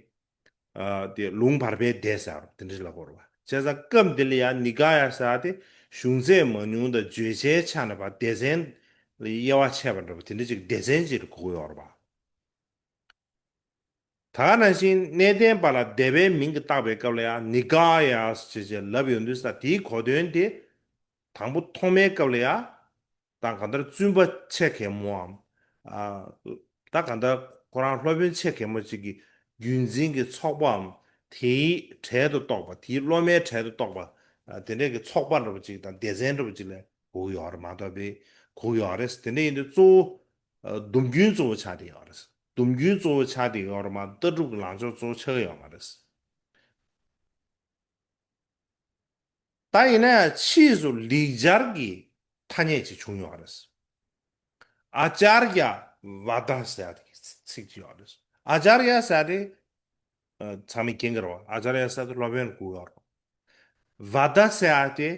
ཨ་དེ་ལུང་བར་པའི་སྡེ་ཟེར་དེ་འདྲ་ལབ་དགོས་རེད་པ། བྱས་ཙང་སྐབས་འདི་ལ་ཡང་ནི་ཀ་ཡ་ཟེར་ཏེ་གཞུང་ཚད་མང་ཉུང་དང་བརྗོད་བྱའི་ཆ་ནས་པ་སྡེ་ཚན་ལ་དབྱེ་བ་ཕྱེ་བ་འདྲ་པོ་དེ་འདྲ་ཅིག་སྡེ་ཚན་ཅིག་ལ་གོ་གི་ཡོད་རེད་པ། ད་ག་ནང་བཞིན་གནས་བརྟན་པ་ལ་སྡེ་པའི་མིང་གིས་བཏགས་པའི་སྐབས་ལ་ཡང་ནི་ཀ་ཡ་ཞེས་བྱས་ལབ་ཡོང་དུས་ས་དེའི་གོ་དོན་དེ་དང་པོ་ཐོག་མའི་སྐབས་ལ་ཡང་ད་གང་ལྟར་བཙུན་པ་ཆེ་གེ་མོའམ། ཨ་ད་གང་ལྟར་ཁོ་རང་སློབ་དཔོན་ཆེ་གེ་མོ་ཅིག་གི་རྒྱུན་འཛིན་གྱི་ཚོགས་པའམ་དེའི་གྲལ་དུ་གཏོགས་པ། དེའི་སློབ་མའི་གྲལ་དུ་གཏོགས་པ། ཨ་དེ་འདྲའི་གི་ཚོགས་པ་འདྲ་པོ་ཅིག་དང་སྡེ་ཚན་འདྲ་པོ་ཅིག་ལ་གོ་གི་ཡོད་རེད་མ་གཏོགས་པའི་གོ་གི་ཡོད་རེད། དེ་འདྲ་ཡིན་དུས་གཙོ་བོ། ཨ་སྡོམ་རྒྱུན་གཙོ་བོ་ཆགས་བསྡད་ཡོད་རེད། སྡོམ་རྒྱུན་གཙོ་བོ་ཆགས་བསྡད་ཡོད་རེད་མ་གཏོགས་ལྟ་གྲུབ་ཀྱི་ལངས་ཕྱོགས་གཙོ་བོ་ཆགས་ཀྱི་ཡོད་མ་རེད། ད་ཡིན་ན་ཡང་ཕྱིས་སུ་ལེགས་སྦྱར་གྱི་ཐ་སྙད་ཅིག་བྱུང་ཡོད་རེད། ཨ་ཙརྱ་བ་ད་ཟེར་ཡ་དེ་ཚིག་ཅིག་ཡོད་རེད། ཨ་ཙརྱ་ཟེར་ཡ་དེ་ཨ་ཚང་མས་མཁྱེན་གྱི་རེད་པ། ཨ་ཙརྱ་ཟེར་ཡ་དེ་སློབ་དཔོན་ལ་གོ་གི་ཡོད་རེད། བ་ད་ཟེར་ཡ་དེ་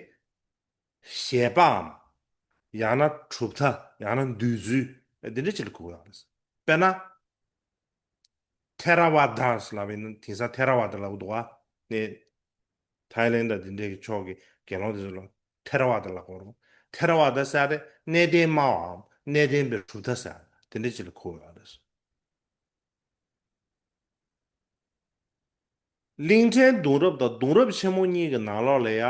བཞེད་པའམ། ཡང་ན་གྲུབ་མཐའ། ཡང་ན་འདོད་ཚུལ། འདི་འདྲ་ཅིག་ལ་གོ་གི་ཡོད་རེད། དཔེར་ན། ཐེ་ར་ཝ་དཱ་ཟེར་ལབ་པ་ཡིན་ན་དེང་སང་ཐེ་ར་ཝ་དཱ་ལབ་འདུག་ག་ནས། ཐའི་ལེན་ཌ་འདི་འདྲའི་གི་ཕྱོགས་ཀྱི་དགེ་སློང་དེ་ཚོ་ལ་ཐེ་ར་ཝ་དཱ་ལབ་དགོས་རེད། ཐེ་ར་ཝ་དཱ་ཟེར་ཏེ་གནས་བརྟན་སྨྲ་བའམ་གནས་བརྟན་པའི་གྲུབ་མཐའ་ཟེར་དེ་འདྲ་ཅིག་ལ་གོ་གི་ཡོད་རེད། གླིང་ཕྲན་གདུང་རབས་དང་གདུང་རབས་ཆེན་མོ་གཉིས་ཀྱི་ནང་ལོགས་ལ་ཡ་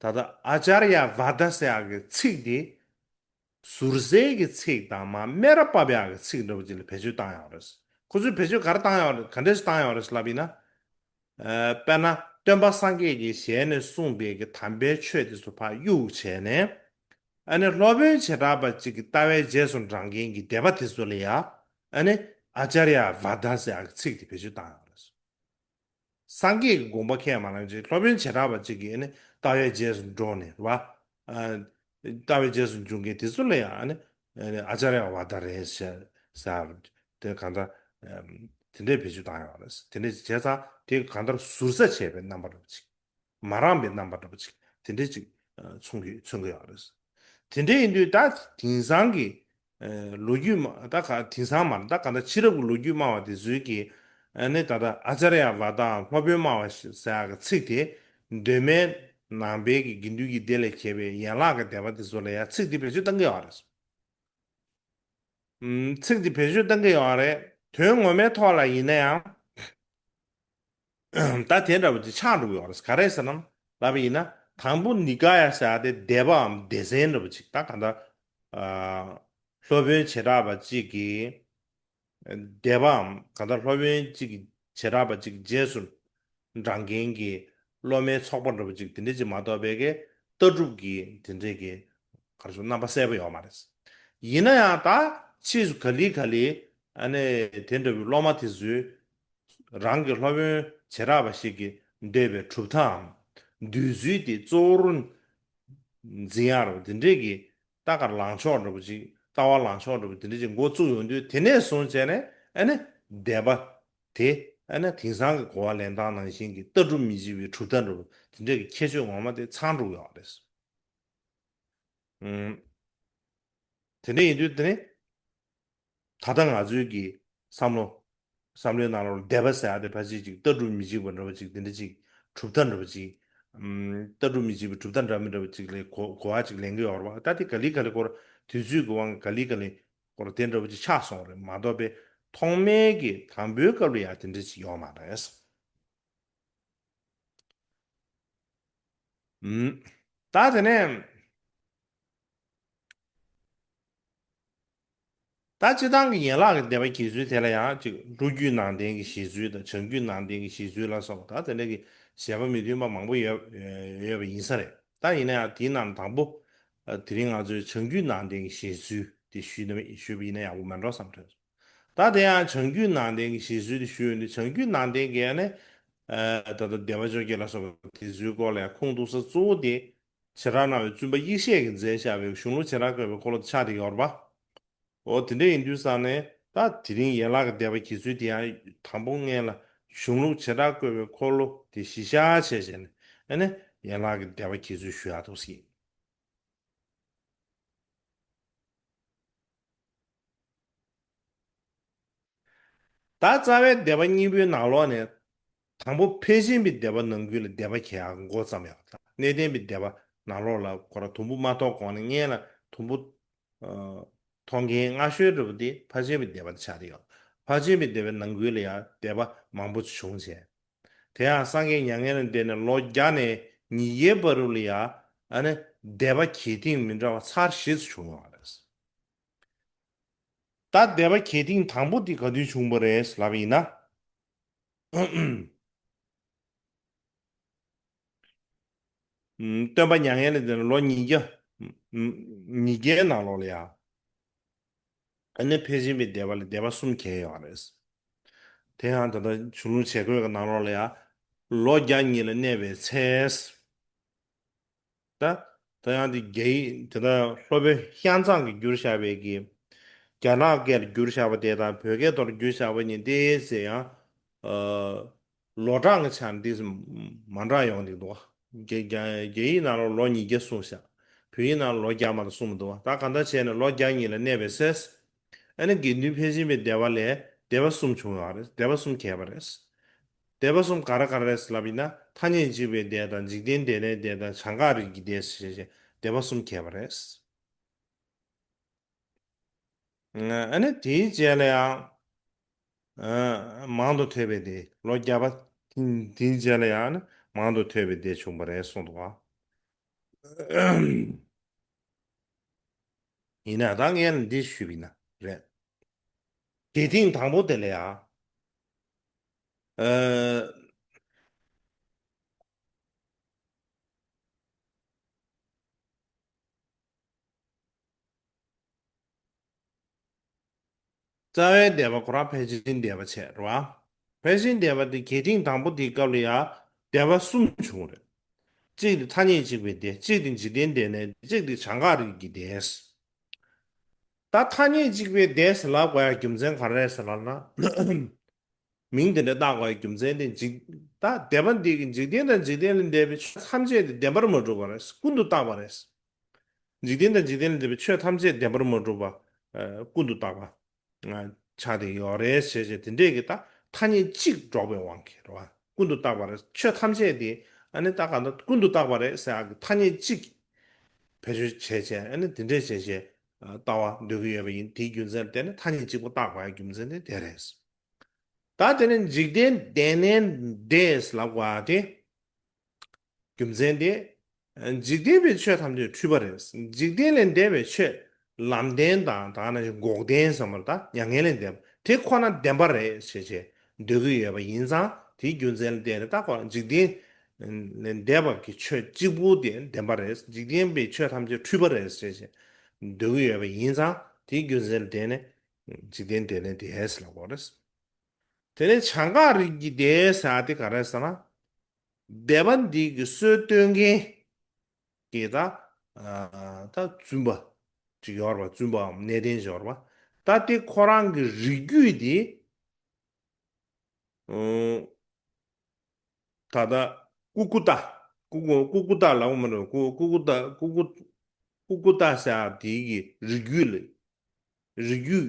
ད་ལྟ་ཨ་ཙརྱ་བ་ད་ཟེར་ཡག་གི་ཚིག་དེ། ཟུར་ཟའི་གི་ཚིག་དང་མ་སྨད་ར་བབས་ཡག་གི་ཚིག་འདྲ་པོ་ཅིག་ལ་བེད་སྤྱོད་བཏང་ཡོད་རེད། ཁོ་ཚོས་བེད་སྤྱོད་ག་རེ་བཏང་ཡོད་རེད། ག་འདྲ་ཞིག་བཏང་ཡོད་རེད་ལབ་ཡིན་ན། ཨ་དཔེར་ན་སྟོན་པ་སངས་རྒྱས་ཀྱི་ཞལ་ནས་གསུངས་པའི་གི་དམ་པའི་ཆོས་དེ་ཚོ་ཕར་གཡུག་བྱས་ནས། ཨ་ནི་སློབ་དཔོན་བྱེ་བྲག་པ་ཅིག་གི་ལྟ་བའི་རྗེས་སུ་འབྲང་མཁན་གྱི་སྡེ་པ་དེ་ཚོ་ལ་ཡ། ཨ་ནི་ཨ་ཙརྱ་བ་ད་ཟེར་ཡག་གི་ཚིག་དེ་བེད་སྤྱོད་བཏང་ཡོད་རེད། སངས་རྒྱས་ཀྱི་དགོངས་པ་ཁས་མ་བླངས་ཅིག་སློབ་དཔོན་བྱེ་བྲག་པ་ཅིག་གིས་ནི་ལྟ་བའི་རྗེས་སུ་འགྲོ་ནས་རེད་པ། ཨ་ལྟ་བའི་རྗེས་སུ་འཇུག་མཁན་དེ་ཚོ་ལ་ཡང་ནི་ཨ་ནི་ཨ་ཙརྱ་བ་ད་རེད་ཟེར་ཟེར་དེ་གང་ལྟར་ཨམ་དེ་འདྲའི་བེད་སྤྱོད་བཏང་ཡོད་རེད། དེ་འདྲ་བྱས་ཙང་དེ་གང་ལྟར་ཟུར་ཟ་བྱས་པའི་རྣམ་པ་འདྲ་པོ་ཅིག་མ་རངས་པའི་རྣམ་པ་འདྲ་པོ་ཅིག་དེ་འདྲ་ཅིག་ཨ་མཚོན་གྱི་མཚོན་གྱི་ཡོད་རེད། དེ་འདྲ་ཡིན་དུས་ད་དེང་སང་གི་ཨ་ལོ་རྒྱུས་སྨྲ་ད་ག་དེང་སང་མ་རེད། ད་ག་ད་ཕྱི་རབས་ཀྱི་ལོ་རྒྱུས་སྨྲ་བ་དེ་ཚོས་ཀྱིས་ཨ་ནི་ད་ལྟ་ཨ་ཙརྱ་བ་ད་སློབ་དཔོན་སྨྲ་བ་ཞེས་ཟེར་ཡག་གི་ཚིག་དེ་གདོད་མའི་ནང་པའི་གི་དགེ་འདུན་གྱི་སྡེ་ལས་གྱེས་པའི་ཡན་ལག་གི་སྡེ་པ་དེ་ཚོ་ལ་ཡང་ཚིག་དེ་བེད་སྤྱོད་གཏང་གི་ཡོད་རེད། ཨུམ། ཚིག་འདི་བེད་སྤྱོད་གཏང་གི་ཡོད་རེད། དོན་ངོ་མའི་ཐོག་ལ་ཡིན་ན་ཡང་། ད་དེ་འདྲ་བོ་ཅིག་ཆགས་འགྲོ་གི་ཡོད་རེད། ག་རེ་ཟེར་ན་ལབ་པ་ཡིན་ན། དང་པོ་ནི་ག་ཡ་ཟེར་ཡ་དེ་སྡེ་པའམ་སྡེ་ཚན་འདྲ་པོ་ཅིག་ད་ག་འདྲ། ཨ། སློབ་དཔོན་བྱེ་བྲག་པ་གཅིག་གིས། སྡེ་པའམ་གང་ལྟར་སློབ་དཔོན་གཅིག་གི་བྱེ་བྲག་པ་གཅིག་རྗེས་སུ་འབྲང་མཁན་གྱི་སློབ་མའི་ཚོགས་པ་འདྲ་པོ་གཅིག་དེ་འདྲ་ཅིག་མ་གཏོགས་པའི་གི་ལྟ་གྲུབ་ཀྱི་དེ་འདྲའི་གི་ག་རེ་ཟེར་རྣམ་པ་གསལ་པོ་ཡོད་མ་རེད། ཡིན་ན་ཡང་ད་ཕྱིས་སུ་ག་ལེ་ག་ལེ་ཨ་ནི་དེ་འདྲ་བའི་སློབ་མ་དེ་ཚོས་རང་གི་སློབ་དཔོན་བྱེ་བྲག་པ་ཞིག་གིས་འདོད་པའི་གྲུབ་མཐའམ་འདོད་ཚུལ་དེ་གཙོ་བོར་འཛིན་ཡག་རེད་པ། དེ་འདྲའི་གི་ལྟ་ག་ལངས་ཕྱོགས་འདྲ་པོ་ཅིག་ལྟ་བ་ལངས་ཕྱོགས་འདྲ་པོ་དེ་འདྲ་ཅིག་འགོ་བཙུགས་ཡོང་དུས་དེ་ནས་བཟུང་བྱས་ནས་ཨ་ནི་སྡེ་པ་དེ་ཨ་ནི་དེང་སང་གི་གོ་བ་ལེན་སྟངས་ནང་བཞིན་གྱི་ལྟ་གྲུབ་མི་གཅིག་པའི་གྲུབ་མཐའ་འདྲ་པོ་དེ་འདྲའི་གི་ཁྱད་ཆོས་ངོ་མ་དེ་ཚང་འགྲོ་གི་ཡོད་རེད། ཨུམ། དེ་འདྲ་ཡིན་དུས་དེ་ནི། ད་ལྟ་ང་ཚོའི་གི་བསམ་བློ། བསམ་བློའི་ནང་ལོགས་ལ་སྡེ་པ་ཟེར་ཡ་དེ་ཕལ་ཆེར་ཅིག་ལྟ་གྲུབ་མི་གཅིག་པ་འདྲ་པོ་ཅིག་དེ་འདྲ་ཅིག་གྲུབ་མཐའ་འདྲ་པོ་ཅིག་ཨམ། ལྟ་གྲུབ་མི་གཅིག་པའི་གྲུབ་མཐའ་འདྲ་མི་འདྲ་པོ་ཅིག་ལ་གོ་གོ་བ་ཅིག་ལེན་གྱི་ཡོད་རེད་པ། ད་དེ་ག་ལེ་ག་ལེ་སྐོར་དུས་ཚོད་ཀྱི་དབང་གིས་ག་ལེ་ག་ལེ་སྐོར་དེ་འདྲ་པོ་ཅིག་ཆགས་སོང་རེད་མ་གཏོགས་པའི་ཐོག་མའི་གི་དང་པོའི་སྐབས་ལ་ཡ་དེ་འདྲ་ཅིག་ཡོད་མ་རེད། ཨུམ། ད་དེ་ནས། ད་སྤྱིར་བཏང་གི་ཡན་ལག་གི་སྡེ་པ་འགྱེད་ཚུལ་དེ་ལ་ཡང་ཅིག་ལྷོ་རྒྱུད་ནང་བསྟན་གྱི་བཞེད་ཚུལ་དང་བྱང་རྒྱུད་ནང་བསྟན་གྱི་བཞེད་ཚུལ་ལ་སོགས་པ་ད་དེ་འདྲ་གི་བཞེད་པ་མི་མཐུན་པ་མང་པོ་ཡོད་ཡོད་པ་ཡིན་ས་རེད། ད་ཡིན་ན་ཡང་དེའི་ནང་དང་པོ་དེ་རིང་ང་ཚོས་བྱང་རྒྱུད་ནང་བསྟན་གྱི་བཞེད་ཚུལ་དེ་ཞུས་ན་ཞུས་པ་ཡིན་ན་ཡག་པོ་མེད་འགྲོ་བསམ་ཐོས། ད་དེ་ཡང་བྱང་རྒྱུད་ནང་བསྟན་གྱི་བཞེད་ཚུལ་དེ་ཞུས་ཡོད་འདི་བྱང་རྒྱུད་ནང་བསྟན་གྱི་ནི་ད་ལྟ་སྡེ་པ་བཅོ་བརྒྱད་ལ་སོགས་པ་དེ་ཚོའི་སྐོར་ལ་ཡང་ཁུངས་གཏུགས་ས་གཙོ་བོ་དེ་བྱེ་བྲག་སྣང་བའི་བཙུན་པ་ཡེ་ཤེས་ཀྱིས་མཛད་བཞག་པའི་གཞུང་ལུགས་བྱེ་བྲག་བཀོད་པའི་འཁོར་ལོ་དེ་ཆགས་བསྡད་ཡོད་རེད་པ། འོ་དེ་འདྲ་ཡིན་དུས་ཙང་ནས་ད་དེ་རིང་ཡན་ལག་གི་སྡེ་པ་འགྱེད་ཚུལ་དེ་ཡང་དང་པོ་སྔོན་ལ་གཞུང་ལུགས་བྱེ་བྲག་བཀོད་པའི་འཁོར་ལོ་དེ་གཞི་བཞག་བྱས་བྱས་ནས་ཨ་ནི་ཡན་ལག་གི་སྡེ་པ་འགྱེད་ཚུལ་ཞུ་ཡག་འདུག་ཟེར། ད་རྩ་བའི་སྡེ་པ་གཉིས་པོའི་ནང་ལོགས་ནས་དང་པོ་ཕལ་ཆེན་པའི་སྡེ་པ་ནང་ཁུལ་ལ་སྡེ་པ་གྱེས་ཡག་འགོ་བརྩམས་ཡག་དང་གནས་བརྟན་པའི་སྡེ་པ་ནང་ལོགས་ལ་ཁོ་རང་དུམ་བུ་མ་མཐོང་གོང་ནས་སྔོན་ལ་དུམ་བུ་ཨ། མཐོང་མཁན་སྔ་ཤོས་འདྲ་པོ་དེ་ཕལ་ཆེན་པའི་སྡེ་པ་དེ་ཆགས་བསྡད་ཡོད། ཕལ་ཆེན་པའི་སྡེ་པའི་ནང་ཁུལ་ལ་ཡང་སྡེ་པ་མང་པོ་བྱུང་བྱས། དེ་ཡང་སངས་རྒྱས་མྱ་ངན་ལས་འདས་ནས་ལོ་བརྒྱ་ནས་ཉིས་བརྒྱའི་བར་དུ་ལ་ཡང་ཨ་ནི་སྡེ་པ་གྱེས་ཐེངས་མི་འདྲ་བ་ཚར་བཞི་ཙམ་བྱུང་ཡོད་རེད། ད་སྡེ་པ་གྱེས་ཐེངས་དང་པོ་དེ་ག་དུས་བྱུང་བ་རེད་ལབ་པ་ཡིན་ན། ཨུམ། སྟོན་པ་མྱ་ངན་ལས་འདས་ནས་ལོ་ཉིས་བརྒྱ། ཉིས་བརྒྱའི་ནང་ལོགས་ལ་ཡང་། ཨ་ནི་ཕལ་ཆེན་པའི་སྡེ་པ་ལ་སྡེ་པ་གསུམ་གྱེས་ཡོད་རེད། དེ་ཡང་ད་ལྟ་གཞུང་ལུགས་བྱེད་སྒོའི་ནང་ལོགས་ལ་ཡང་། ལོ་བརྒྱ་གཉིས་ལ་གནས་པའི་ཚེ། ད། ད་ཡང་དེ་རྒྱ་ཡིག་དེ་ལྟར་སློབ་དཔོན་ཤང་ཙང་གིས་བསྒྱུར་བཞག་པའི་གི། རྒྱ་ནག་སྐད་ལ་བསྒྱུར་བཞག་པ་དེ་དང་བོད་སྐད་ཐོག་ལ་བསྒྱུར་བཞག་པ་གཉིས་དེ་ཟེར་ཡང་། ཨ། ལོ་གྲངས་ཀྱི་ཆ་ནས་འདི་མ་འདྲ་ཡོང་གི་འདུག་རྒྱ་རྒྱ་རྒྱ་ཡིག་ནང་ལ་ལོ་ཉིས་བརྒྱ་གསུངས་ཤག་བོད་ཡིག་ནང་ལ་ལོ་བརྒྱ་མ་གཏོགས་གསུངས་མི་འདུག་ད་གང་ལྟར་བྱས་ནས་ལོ་བརྒྱ་གཉིས་ལ་གནས་པའི་ཚེ། ཨ་ནི་དགེ་འདུན་ཕལ་ཆེན་པའི་སྡེ་པ་ལས་སྡེ་པ་གསུམ་བྱུང་བ་རེད། སྡེ་པ་གསུམ་གྱེས་པ་རེད། སྡེ་པ་གསུམ་ག་རེ་ག་རེ་རེད་ལབ་ཡིན་ན་ཐ་སྙད་གཅིག་པའི་སྡེ་དང་འཇིག་རྟེན་འབྲེལ་ལྡན་སྡེ་དང་བྱང་འགག་རིགས་ཀྱི་སྡེ་ཞེས་བྱས་སྡེ་པ་གསུམ་གྱེས་པ་རེད། ཨ་ནི་དེའི་རྗེས་ལ་ཡང་། ཨ། མང་དུ་ཐོས་པའི་སྡེ་ལོ་བརྒྱ་པ། དེའི་རྗེས་ལ་ཡང་ནི་མང་དུ་ཐོས་པའི་སྡེ་བྱུང་བ་རེད་གསུངས་འདུག་ག་ཡིན་ན་ད་ངས་འདི་ཞུས་པ་ཡིན་ན་རེད། གྱེས་ཐེངས་དང་པོ་དེ་ལ་ཡང་། ཨ། རྩ་བའི་སྡེ་པ་ཁོ་རང་ཕལ་ཆེན་སྡེ་པ་བྱས་རེད་བ། ཕལ་ཆེན་སྡེ་པ་དེ་གྱེས་ཐེངས་དང་པོ་དེའི་སྐབས་ལ་ཡང་སྡེ་པ་གསུམ་བྱུང་རེད། གཅིག་དེ་ཐ་སྙད་གཅིག་པའི་སྡེ། གཅིག་དེ་འཇིག་རྟེན་འབྲེལ་ལྡན། གཅིག་དེ་བྱང་འགག་རིགས་ཀྱི་སྡེ། ད་ཐ་སྙད་གཅིག་པའི་སྡེ་ཟེར་ལབ་དགོས་ཡ་རྒྱུ་མཚན་ག་རེ་རེད་ཟེར་ལབ་ན། མིང་དེ་འདྲ་བཏགས་དགོས་ཡ་རྒྱུ་མཚན་དེ་འཇིག་ད་སྡེ་པ་འདི་གི་འཇིག་རྟེན་དང་འཇིག་རྟེན་ལས་འདས་པའི་ཆོས་ཐམས་ཅད་དེ་བདེན་པར་མ་གྲུབ་པ་རེད། ཀུན་ཏུ་བཏགས་པ་རེད། འཇིག་རྟེན་དང་འཇིག་རྟེན་ལས་འདས་པའི་ཆོས་ཐམས་ཅད་བདེན་པར་མ་གྲུབ་པ། ཨ། ཀུན་ཏུ་བཏགས་པ། ཨ། ཆགས་བསྡད་ཡོད་རེད་ཞེས་བྱས་དེ་འདྲས་ཀྱི་ད་ཐ་སྙད་གཅིག་འགྲོགས་པའི་དབང་གིས་རེད་བ། ཀུན་ཏུ་བཏགས་པ་རེད། ཆོས་ཐམས་ཅད་དེ་ཨ་ནི་ད་ག་ད་ཀུན་ཏུ་བཏགས་པ་རེད་ཟེར་ཡག་གི་ཐ་སྙད་གཅིག་བེད་སྤྱོད་བྱས་བྱས་ཨ་ནི་དེ་འདྲས་བྱས་བྱས་ལྟ་བ་འདོད་ཀྱི་ཡོད་པ་ཡིན། དེའི་རྒྱུ་མཚན་དེ་ནི་ཐ་སྙད་གཅིག་པོ་བཏགས་པའི་རྒྱུ་མཚན་དེ་དེ་རེད། ད་དེ་ནི་འཇིག་རྟེན་འབྲེལ་ལྡན་སྡེ་ལབ་པ་དེ་རྒྱུ་མཚན་དེ་ འཇིག་རྟེན་པའི་ཆོས་ཐམས་ཅད་འཁྲུལ་པ་རེད། འཇིག་རྟེན་ལས་འདས་པའི་ཆོས་ལམ་བདེན་དང་ད་ནི་འགོག་བདེན་ཟེར་བ་ད་མྱ་ངན་ལས་འདས་པ་དེ་ཁོ་ན་བདེན་པ་རེད་ཞེས་བྱས་འདོད་ཀྱི་ཡོད་པ་ཡིན་ཙང་དེའི་རྒྱུ་མཚན་ལ་བརྟེན་ནས་ད་ཁོ་འཇིག་རྟེན་ལས་འདས་པ་གི་ཆོས་གཅིག་པུ་དེ་བདེན་པ་རེད། འཇིག་རྟེན་པའི་ཆོས་ཐམས་ཅད་འཁྲུལ་པ་རེད་ཞེས་བྱས་འདོད་ཀྱི་ཡོད་པ་ཡིན་ཙང་དེའི་རྒྱུ་མཚན་ལ་བརྟེན་ནས་འཇིག་རྟེན་འདས་ལས་འདས་ཟེར་ལབ་དགོས་རེད། དེ་ནས་བྱང་འགག་རིགས་ཀྱི་བདེ་ཟེར་བ་དེ་ག་རེ་ཟེར་ན། བདེ་བ་འདི་གི་སྲོལ་གཏོད་མཁན་གྱི་ད་ད་བཙུན་པ་ཅིག་ཡོད་རེད་པ། བཙུན་པའམ་གནས་བརྟན་ཅིག་ཡོད་རེད་པ། ད་དེ་ཁོ་རང་གི་རིགས་རྒྱུད་དེ་ད་ལྟ་ཀུ་ཀུ་ཏ། ཀུ་ཀུ་ཀུ་ཀུ་ཏ་ལབ་མ་རེད། ཀུ་ཀུ་ཀུ་ཏ། ཀུ་ཀུ་ཀུ་ཀུ་ཏ་ཟེར་བ་དེ་གི་རིགས་རྒྱུད་ལ། རིགས་རྒྱུད་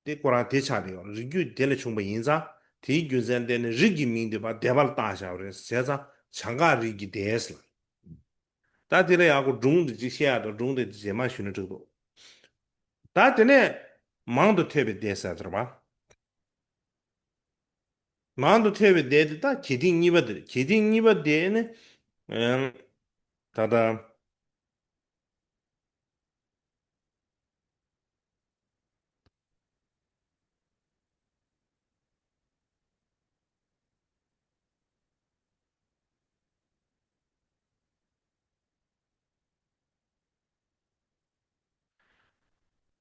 དེ་ཁོ་རང་དེ་ཆགས་བསྡད་ཡོད། རིགས་རྒྱུད་དེ་ལས་བྱུང་བ་ཡིན་ཙང་དེའི་རྒྱུ་མཚན་བརྟེན་ནས་རིགས་ཀྱི་མིང་དེ་ཕར་བདེ་བ་ལ་བཏགས་བཞག་པ་རེད། བྱས་ཙང་བྱང་འགག་རིགས་ཀྱི་བདེ་ཟེར་ལ། ད་དེ་ལ་ཡག་པོ་སྒྲུང་དེ་ཅིག་བཤད་ཡག་དང་སྒྲུང་དེ་རྗེས་མ་ཞུས་ན་འགྲིག་འདུག་ད་དེ་ནས་མང་དུ་ཐོས་པའི་བདེ་ཟེར་དེ་རེད་པ། མང་དུ་ཐོས་པའི་བདེ་དེ་ད་གལ་ཏེ་གཉིས་པ་དེ་རེད། གལ་ཏེ་གཉིས་པ་དེ་ནི་ཨམ། ད་ལྟ།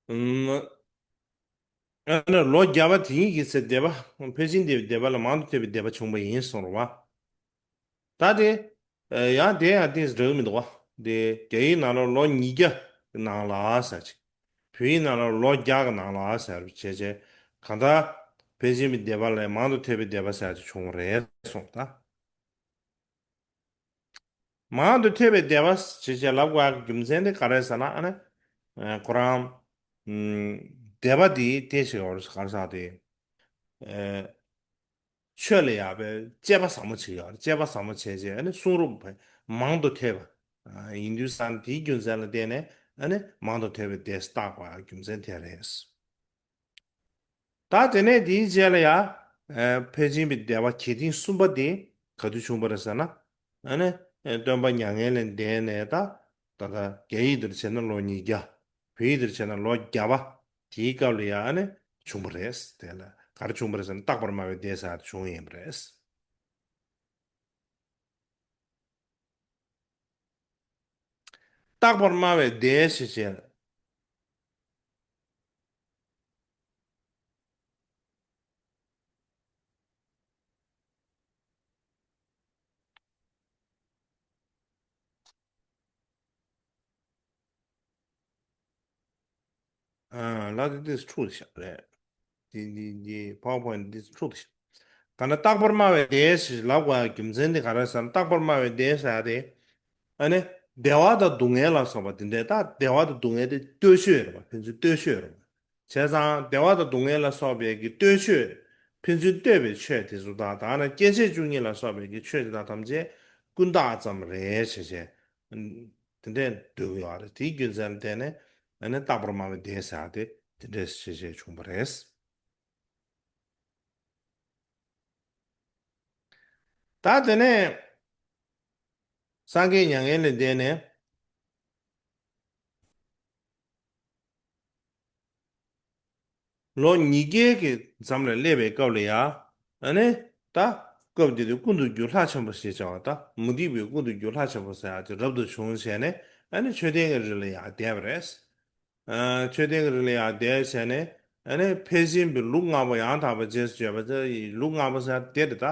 ཨ་ནི་ལོ་བརྒྱ་པ་དེ་ཉིད་ཀྱི་ཚེ་བདེ་བ་ཕལ་ཆེར་བདེ་བ་ལ་མང་དུ་ཐོས་པའི་བདེ་བ་བྱུང་བ་ཡིན་གསུངས་རེད་པ། ད་དེ་ཡང་དེ་ཡང་ཏོག་ཙམ་འགྲིག་གི་མི་འདུག་པ། དེ་རྒྱ་ཡིག་ནང་ལ་ལོ་ཉིས་བརྒྱ་གི་ནང་ལ་ཟེར་ཅིག་བོད་ཡིག་ནང་ལ་ལོ་བརྒྱ་གི་ནང་ལ་ཟེར་བྱས་བྱས་གང་ལྟར་ཕལ་ཆེར་བདེ་བ་ལས་མང་དུ་ཐོས་པའི་བདེ་བ་ཟེར་ཅིག་བྱུང་བ་རེད་གསུངས་ད། མང་དུ་ཐོས་པའི་བདེ་བ་ཞེས་བྱས་ལབ་དགོས་ཡག་གི་རྒྱུ་མཚན་དེ་ག་རེ་ཟེར་ན། ཨ་ནི་ཁོ་རང་བདེ་བ་དེ་དེ་ཞིག་ཡོད་རེད། ག་རེ་ཟེར་དེ་ཆོས་ལ་ཡག་པའི་དཔྱད་པ་ཟབ་མོ་བྱེད་ཡོད་རེད། དཔྱད་པ་ཟབ་མོ་བྱས་རྗེས་ཨ་ནི་གསུང་རབ་མང་དུ་ཐོས་པ་ཡིན་དུས་ཙང་དེའི་རྒྱུ་མཚན་ལ་བརྟེན་ནས་ཨ་ནི་མང་དུ་ཐོས་པའི་བདེ་ཞེས་བཏགས་པ་རྒྱུ་མཚན་དེ་རེད། ད་དེ་ནས་དེའི་རྗེས་ལ་ཡང་ཕལ་ཆེར་བའི་བདེ་བ་གལ་ཏེ་གསུམ་པ་དེ་ག་དུས་བྱུང་བ་རེད་ཟེར་ན། ཨ་ནི་སྟོན་པ་མྱ་ངན་ལས་འདས་ནས་ད་ད་ལྟ་རྒྱ་ཡིག་འདིར་བྱས་ན་ལོ་ཉིས་བརྒྱ། བོད་ཡིག་འདིར་བྱས་ན་ལོ་བརྒྱ་པ་དེའི་སྐབས་ལ་ཡང་ཨ་ནི་བྱུང་བ་རེད། དེ་ལ་ག་རེ་བྱུང་བ་རེད་ཟེར་ན་རྟག་པར་སྨྲ་བའི་བདེ་ཟེར་དེ་བྱུང་ཡིན་པ་རེད། རྟག་པར་སྨྲ་བའི་བདེ་ཞེས་བྱ། ལ་དེ་འདི་འཁྲུག་ཤག་རེད། འདི་འདི་འདི་PowerPoint་འདི་འཁྲུག་ཤག་ག་ན་རྟག་པར་སྨྲ་བའི་བདེ་ཞེས་ལབ་དགོས་ཡག་རྒྱུ་མཚན་དེ་ག་རེ་ཟེར་ན། རྟག་པར་སྨྲ་བའི་བདེ་ཟེར་ཡག་དེ་ཨ་ནི་བདེ་བ་དང་སྡུག་བསྔལ་ལ་སོགས་པ་དེ་འདྲའི་ད་བདེ་བ་དང་སྡུག་བསྔལ་དེ་ལྟོས་ཆོས་རེད་པ། ཕན་ཚུན་ལྟོས་ཆོས་རེད་པ། བྱས་ཙང་བདེ་བ་དང་སྡུག་བསྔལ་ལ་སོགས་པའི་གི་ལྟོས་ཆོས། ཕན་ཚུན་ལྟོས་པའི་ཆོས་དེ་ཚོ་དང་ད་ནི་སྐྱེ་མཆེད་བཅུ་གཉིས་ལ་སོགས་པའི་གི་ཆོས་དེ་དག་ཐམས་ཅད་ཀུན་བཏགས་ཙམ་རེད་ཞེས་བྱས། དེ་འདྲས་འདོད་ཀྱི་ཡོད་རེད། དེའི་རྒྱུ་མཚན་ལ་བརྟེན་ནས་ཨ་ནི་རྟག་པར་སྨྲ་བའི་བདེ་ཟེར་ཡག་དེ་དེ་འདྲས་ཞེས་བྱས་བྱུང་བ་རེད། ད་དེ་ནས་སངས་རྒྱས་མྱ་ངན་ལས་འདས་ནས་ལོ་ཉིས་བརྒྱའི་གི་མཚམས་ལ་སླེབས་པའི་སྐབས་ལ་ཡ། ཨ་ནི་ད་སྐབས་དེ་དུས་ཀུན་ཏུ་རྒྱུ་ལྷ་ཆེན་པོ་ཞེས་བྱ་བ་དང་མུ་སྟེགས་པའི་ཀུན་ཏུ་རྒྱུ་ལྷ་ཆེན་པོ་ཟེར་ཡག་དེ་རབ་ཏུ་བྱུང་བྱས་ནས་ཨ་ནི་མཆོད་རྟེན་གྱི་རི་ལ་ཡར་བསྡད་པ་རེད། ཨ་མཆོད་རྟེན་གྱི་རི་ལ་ཡར་བསྡད་བྱས་ནས་ཨ་ནི་ཕལ་ཆེར་བའི་ལུགས་ལྔ་པོ་ཡང་དག་པར་རྗེས་སུ་བརྗོད་པ་དེ་ལུགས་ལྔ་པོ་ཟེར་དེ་རེད་ད།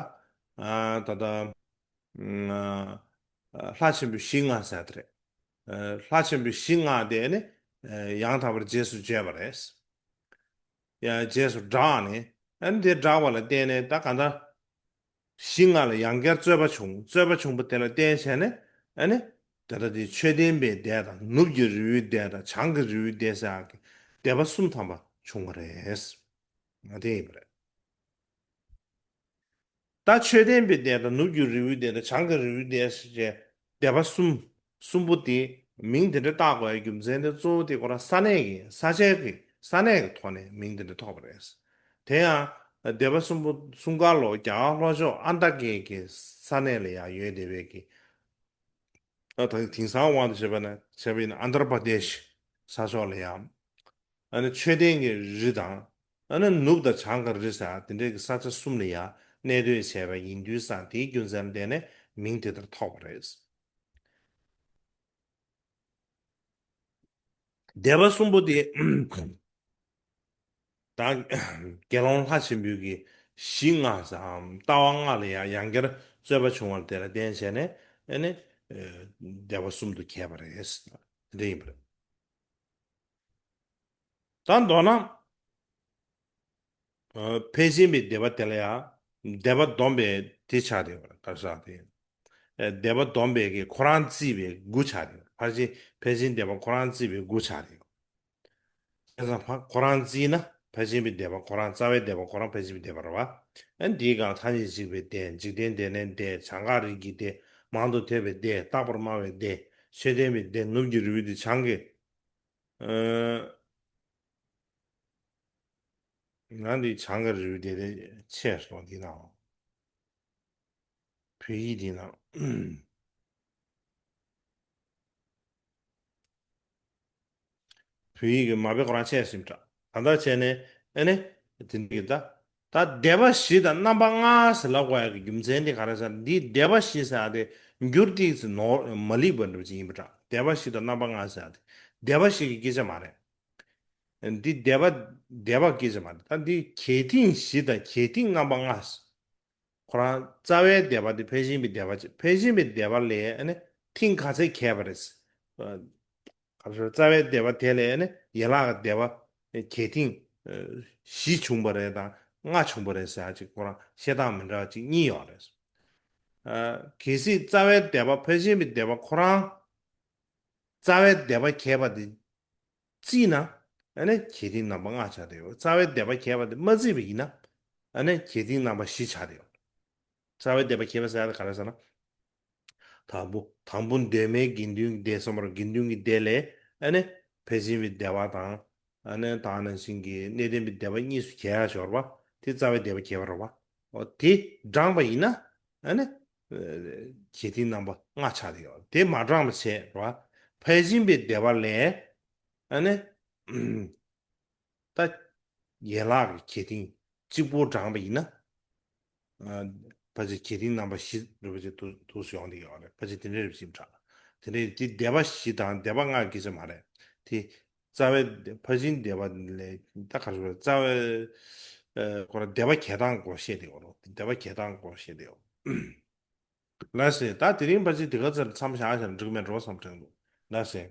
ད་ལྟ་ལྷ་ཆེན་པོའི་ཞིང་ལྔ་ཟེར་དེ་རེད། ལྷ་ཆེན་པོའི་ཞིང་ལྔ་དེ་ནི་ཡང་དག་པར་རྗེས་སུ་བརྗོད་པ་རེད། ཡང་རྗེས་སུ་བསྒྲགས་ནས་ཨ་ནི་དེ་བསྒྲགས་པ་ལ་བརྟེན་ནས་ད་གང་ལྟར་ཞིང་ལྔ་ལ་ཡང་བསྐྱར་རྩོད་པ་བྱུང་། རྩོད་པ་བྱུང་བ་དེ་ལ་བརྟེན་བྱས་ནས་ཨ་ནི་ད་ལྟ་དེ་མཆོད་རྟེན་པའི་བདེ་དང་ནུབ་ཀྱི་རི་བོའི་བདེ་དང་བྱང་གི་རི་བོའི་བདེ་ཟེར་ཡག་གི་བདེ་བ་གསུམ་ཐམ་པ་བྱུང་བ་རེད། ང་དེ་ཡིན་པ་རེད། ད་མཆོད་རྟེན་པའི་བདེ་དང་ནུབ་ཀྱི་རི་བོའི་བདེ་དང་བྱང་གི་རི་བོའི་བདེ་ཞེས་བདེ་བ་གསུམ། གསུམ་པོ་དེ་མིང་དེ་འདྲ་བཏགས་དགོས་ཡག་རྒྱུ་མཚན་དེ་གཙོ་བོ་དེ་ཁོ་རང་ས་གནས་ཀྱི་ས་ཆའི་གི་ས་གནས་ཀྱི་ཐོག་ནས་མིང་དེ་འདྲ་ཐོགས་པ་རེད། དེ་ཡང་བདེ་བ་གསུམ་པོ་སུམ་མཁར་ལོ་རྒྱ་གར་ལྷོ་ཕྱོགས་ཨན་ཏ་ཀེ་ཡའི་གི་ས་གནས་ལ་ཡང་ཡོད་བསྡད་པའི་གི་ ད་ད་དེང་སང་དབང་དུ་བྱས་པ་ན་བྱས་པ་ཡིན་ན་ཨན་དར་པ་དེཤ་ས་ཕྱོགས་ལ་ཡང་། ཨ་ནི་མཆོད་རྟེན་གྱི་རི་དང་། ཨ་ནི་ནུབ་དང་བྱང་གི་རི་ཟེར་དེ་འདྲའི་གི་ས་ཆ་གསུམ་ལ་ཡང་གནས་སྡོད་བྱས་པ་ཡིན་དུས་ཙང་དེའི་རྒྱུ་མཚན་ལ་བརྟེན་ནས་མིང་དེ་ལྟར་ཐོགས་པ་རེད། སྡེ་པ་གསུམ་པོ་དེ། ད་དགེ་སློང་ལྷ་ཆེན་པོའི་གི་གཞི་ལྔ་ཟེར་ལྟ་བ་ལྔ་ལ་ཡང་ཡང་བསྐྱར་རྩོད་པ་བྱུང་བ་དེ་ལ་བརྟེན་བྱས་ནས་ཨ་ནི་སྡེ་པ་གསུམ་དུ་གྱེས་པ་རེད། དེ་འདྲ་ཡིན་པ་རེད། ད་མདོར་ན། ཕལ་ཆེན་པའི་སྡེ་པ་དེ་ལ་ཡང་སྡེ་པ་བསྡོམས་པའི་དེ་ཆགས་ཡོད་པ་རེད། ག་རེ་ཟེར་དེ། སྡེ་པ་བསྡོམས་པའི་གི་ཁོ་རང་བརྩིས་པའི་དགུ་ཆགས་ཡོད། ཕལ་ཆེན་ཕལ་ཆེན་སྡེ་པ་ཁོ་རང་བརྩིས་པའི་དགུ་ཆགས་ཡོད། བྱས་ཙང་ཕ་ཁོ་རང་བརྩིས་ན་ཕལ་ཆེན་པའི་སྡེ་པ་ཁོ་རང་རྩ་བའི་སྡེ་པ་ཁོ་རང་ཕལ་ཆེན་པའི་སྡེ་པ་རེད་བ། ཨ་འདིའི་སྒང་ཐ་སྙད་གཅིག་པའི་སྡེ། འཇིག་རྟེན་སྡེ་ནས་སྡེ། བྱང་འགག་རིགས་ཀྱི་སྡེ། མང་དུ་ཐོས་པའི་སྡེ། རྟག་པར་སྨྲ་བའི་སྡེ། མཆོད་རྟེན་པའི་སྡེ། ནུབ་ཀྱི་རི་བོའི་སྡེ། བྱང་གི་ང་འདི་བྱང་གི་རི་བོའི་སྡེ་དེ་ཆད་སོང་འདི་ན། བོད་ཡིག་འདི་ན། བོད་ཡིག་གི་མ་དཔེ་ཁོ་རང་ཆད་ཟིན་འདྲ། ད་ལྟ་བྱས་ནས་ཨེ་ནས་དེ་འདྲ་གི་ད། ད་སྡེ་པ་བཞི་དང་རྣམ་པ་ལྔ་ཟེར་ལབ་དགོས་ཡག་གི་རྒྱུ་མཚན་དེ་ག་རེ་ཟེར་ན། འདི་སྡེ་པ་བཞི་ཟེར་ཡག་དེ་འགྱུར་ཏིག་ཙི་ནོར་མ་ལེགས་པ་འདྲ་པོ་ཅིག་ཡིན་པ་འདྲ། སྡེ་པ་བཞི་དང་རྣམ་པ་ལྔ་ཟེར་ཡག་དེ་སྡེ་པ་བཞི་གི་སྐད་ཆ་མ་རེད། འདི་སྡེ་པ་སྡེ་པ་སྐད་ཆ་མ་རེད། ད་འདི་གྱེས་ཏིང་བཞི་དང་གྱེས་ཏིང་རྣམ་པ་ལྔ་ཟེར། ཁོ་རང་རྩ་བའི་སྡེ་པ་དེ་ཕལ་ཆེན་པའི་སྡེ་པ་ཅིག་ཕལ་ཆེན་པའི་སྡེ་པ་ལས་ཨ་ནི་ཐེངས་ག་ཚད་གྱེས་པ་རེད། ག་རེ་ཟེར། རྩ་བའི་སྡེ་པ་དེ་ལས་ཨ་ནི་ཡན་ལག་གི་སྡེ་པ་གྱེས་ཐེངས་བཞི་བྱུང་བ་རེད་དང་ལྔ་བྱུང་བ་རེད་ཟེར་ཡག་ཅིག་ཁོ་རང་བཤད་སྟངས་མི་འདྲ་བ་ཅིག་གཉིས་ཡོད་རེད། གལ་སྲིད་རྩ་བའི་སྡེ་པ་ཕལ་ཆེན་པའི་སྡེ་པ་ཁོ་རང་རྩ་བའི་སྡེ་པ་གྱེས་པ་དེ་བརྩིས་ན་ཨ་ནི་གྱེས་ཐེངས་རྣམ་པ་ལྔ་ཆགས་བསྡད་ཡོད། རྩ་བའི་སྡེ་པ་གྱེས་པ་དེ་མ་བརྩིས་པ་ཡིན་ན་ཨ་ནི་གྱེས་ཐེངས་རྣམ་པ་བཞི་ཆགས་བསྡད་ཡོད། རྩ་བའི་སྡེ་པ་གྱེས་པ་ཟེར་ཡག་དེ་ག་རེ་ཟེར་ན། དང་པོ་དང་པོ་གདོད་མའི་དགེ་འདུན་གྱི་སྡེ་གསུམ་པར་དགེ་འདུན་གྱི་སྡེ་ལས་ཨ་ནི་ཕལ་ཆེན་པའི་སྡེ་པ་དང་། ཨ་ནི་ད་ག་ནང་བཞིན་གྱི་གནས་བརྟན་པའི་སྡེ་པ་གཉིས་སུ་གྱེས་ཡག་ཡོད་རེད་པ། དེ་རྩ་བའི་སྡེ་པ་གྱེས་པ་རེད་པ། འོ་དེ་བགྲངས་པ་ཡིན་ན་ཨ་ནི་གྱེས་ཐེངས་རྣམ་པ་ལྔ་ཆགས་བསྡད་ཡོད། དེ་མ་བགྲངས་པ་བྱས་རེད་པ། ཕལ་ཆེན་པའི་སྡེ་པ་ལས་ཨ་ནི། ད་ཡན་ལག་གི་གྱེས་ཐེངས་གཅིག་པོ་བགྲངས་པ་ཡིན་ན། ཕལ་ཆེར་གྱེས་ཐེངས་རྣམ་པ་བཞི་རེད་པ་ཅིག་འདུག་འདུག་སེ་ཡོང་བསྡད་ཡོད་རེད། ཕལ་ཆེར་དེ་འདྲ་རེད་པ་ཅིག་འདྲ། དེ་འདྲ་དེ་སྡེ་པ་བཞི་དང་སྡེ་པ་ལྔ་གི་སྐད་ཆ་མ་རེད། དེ་རྩ་བའི་ཕལ་ཆེན་སྡེ་པ་ལས་ད་ག་རེ་ཟེར། རྩ་བའི་ཁོ་རང་སྡེ་པ་གྱེས་སྟངས་སྐོར་བཤད་བསྡད་ཡོད་རེད། སྡེ་པ་གྱེས་སྟངས་སྐོར་བཤད་བསྡད་ཡོད། ལགས་སེ། ད་དེ་རིང་ཕལ་ཆེར་དེ་ག་ཚོད་མཚམས་བཞག་བཞག་ན་འགྲིག་མེད་འགྲོ་བསམ་དྲན་འདུག་ལགས་སེ།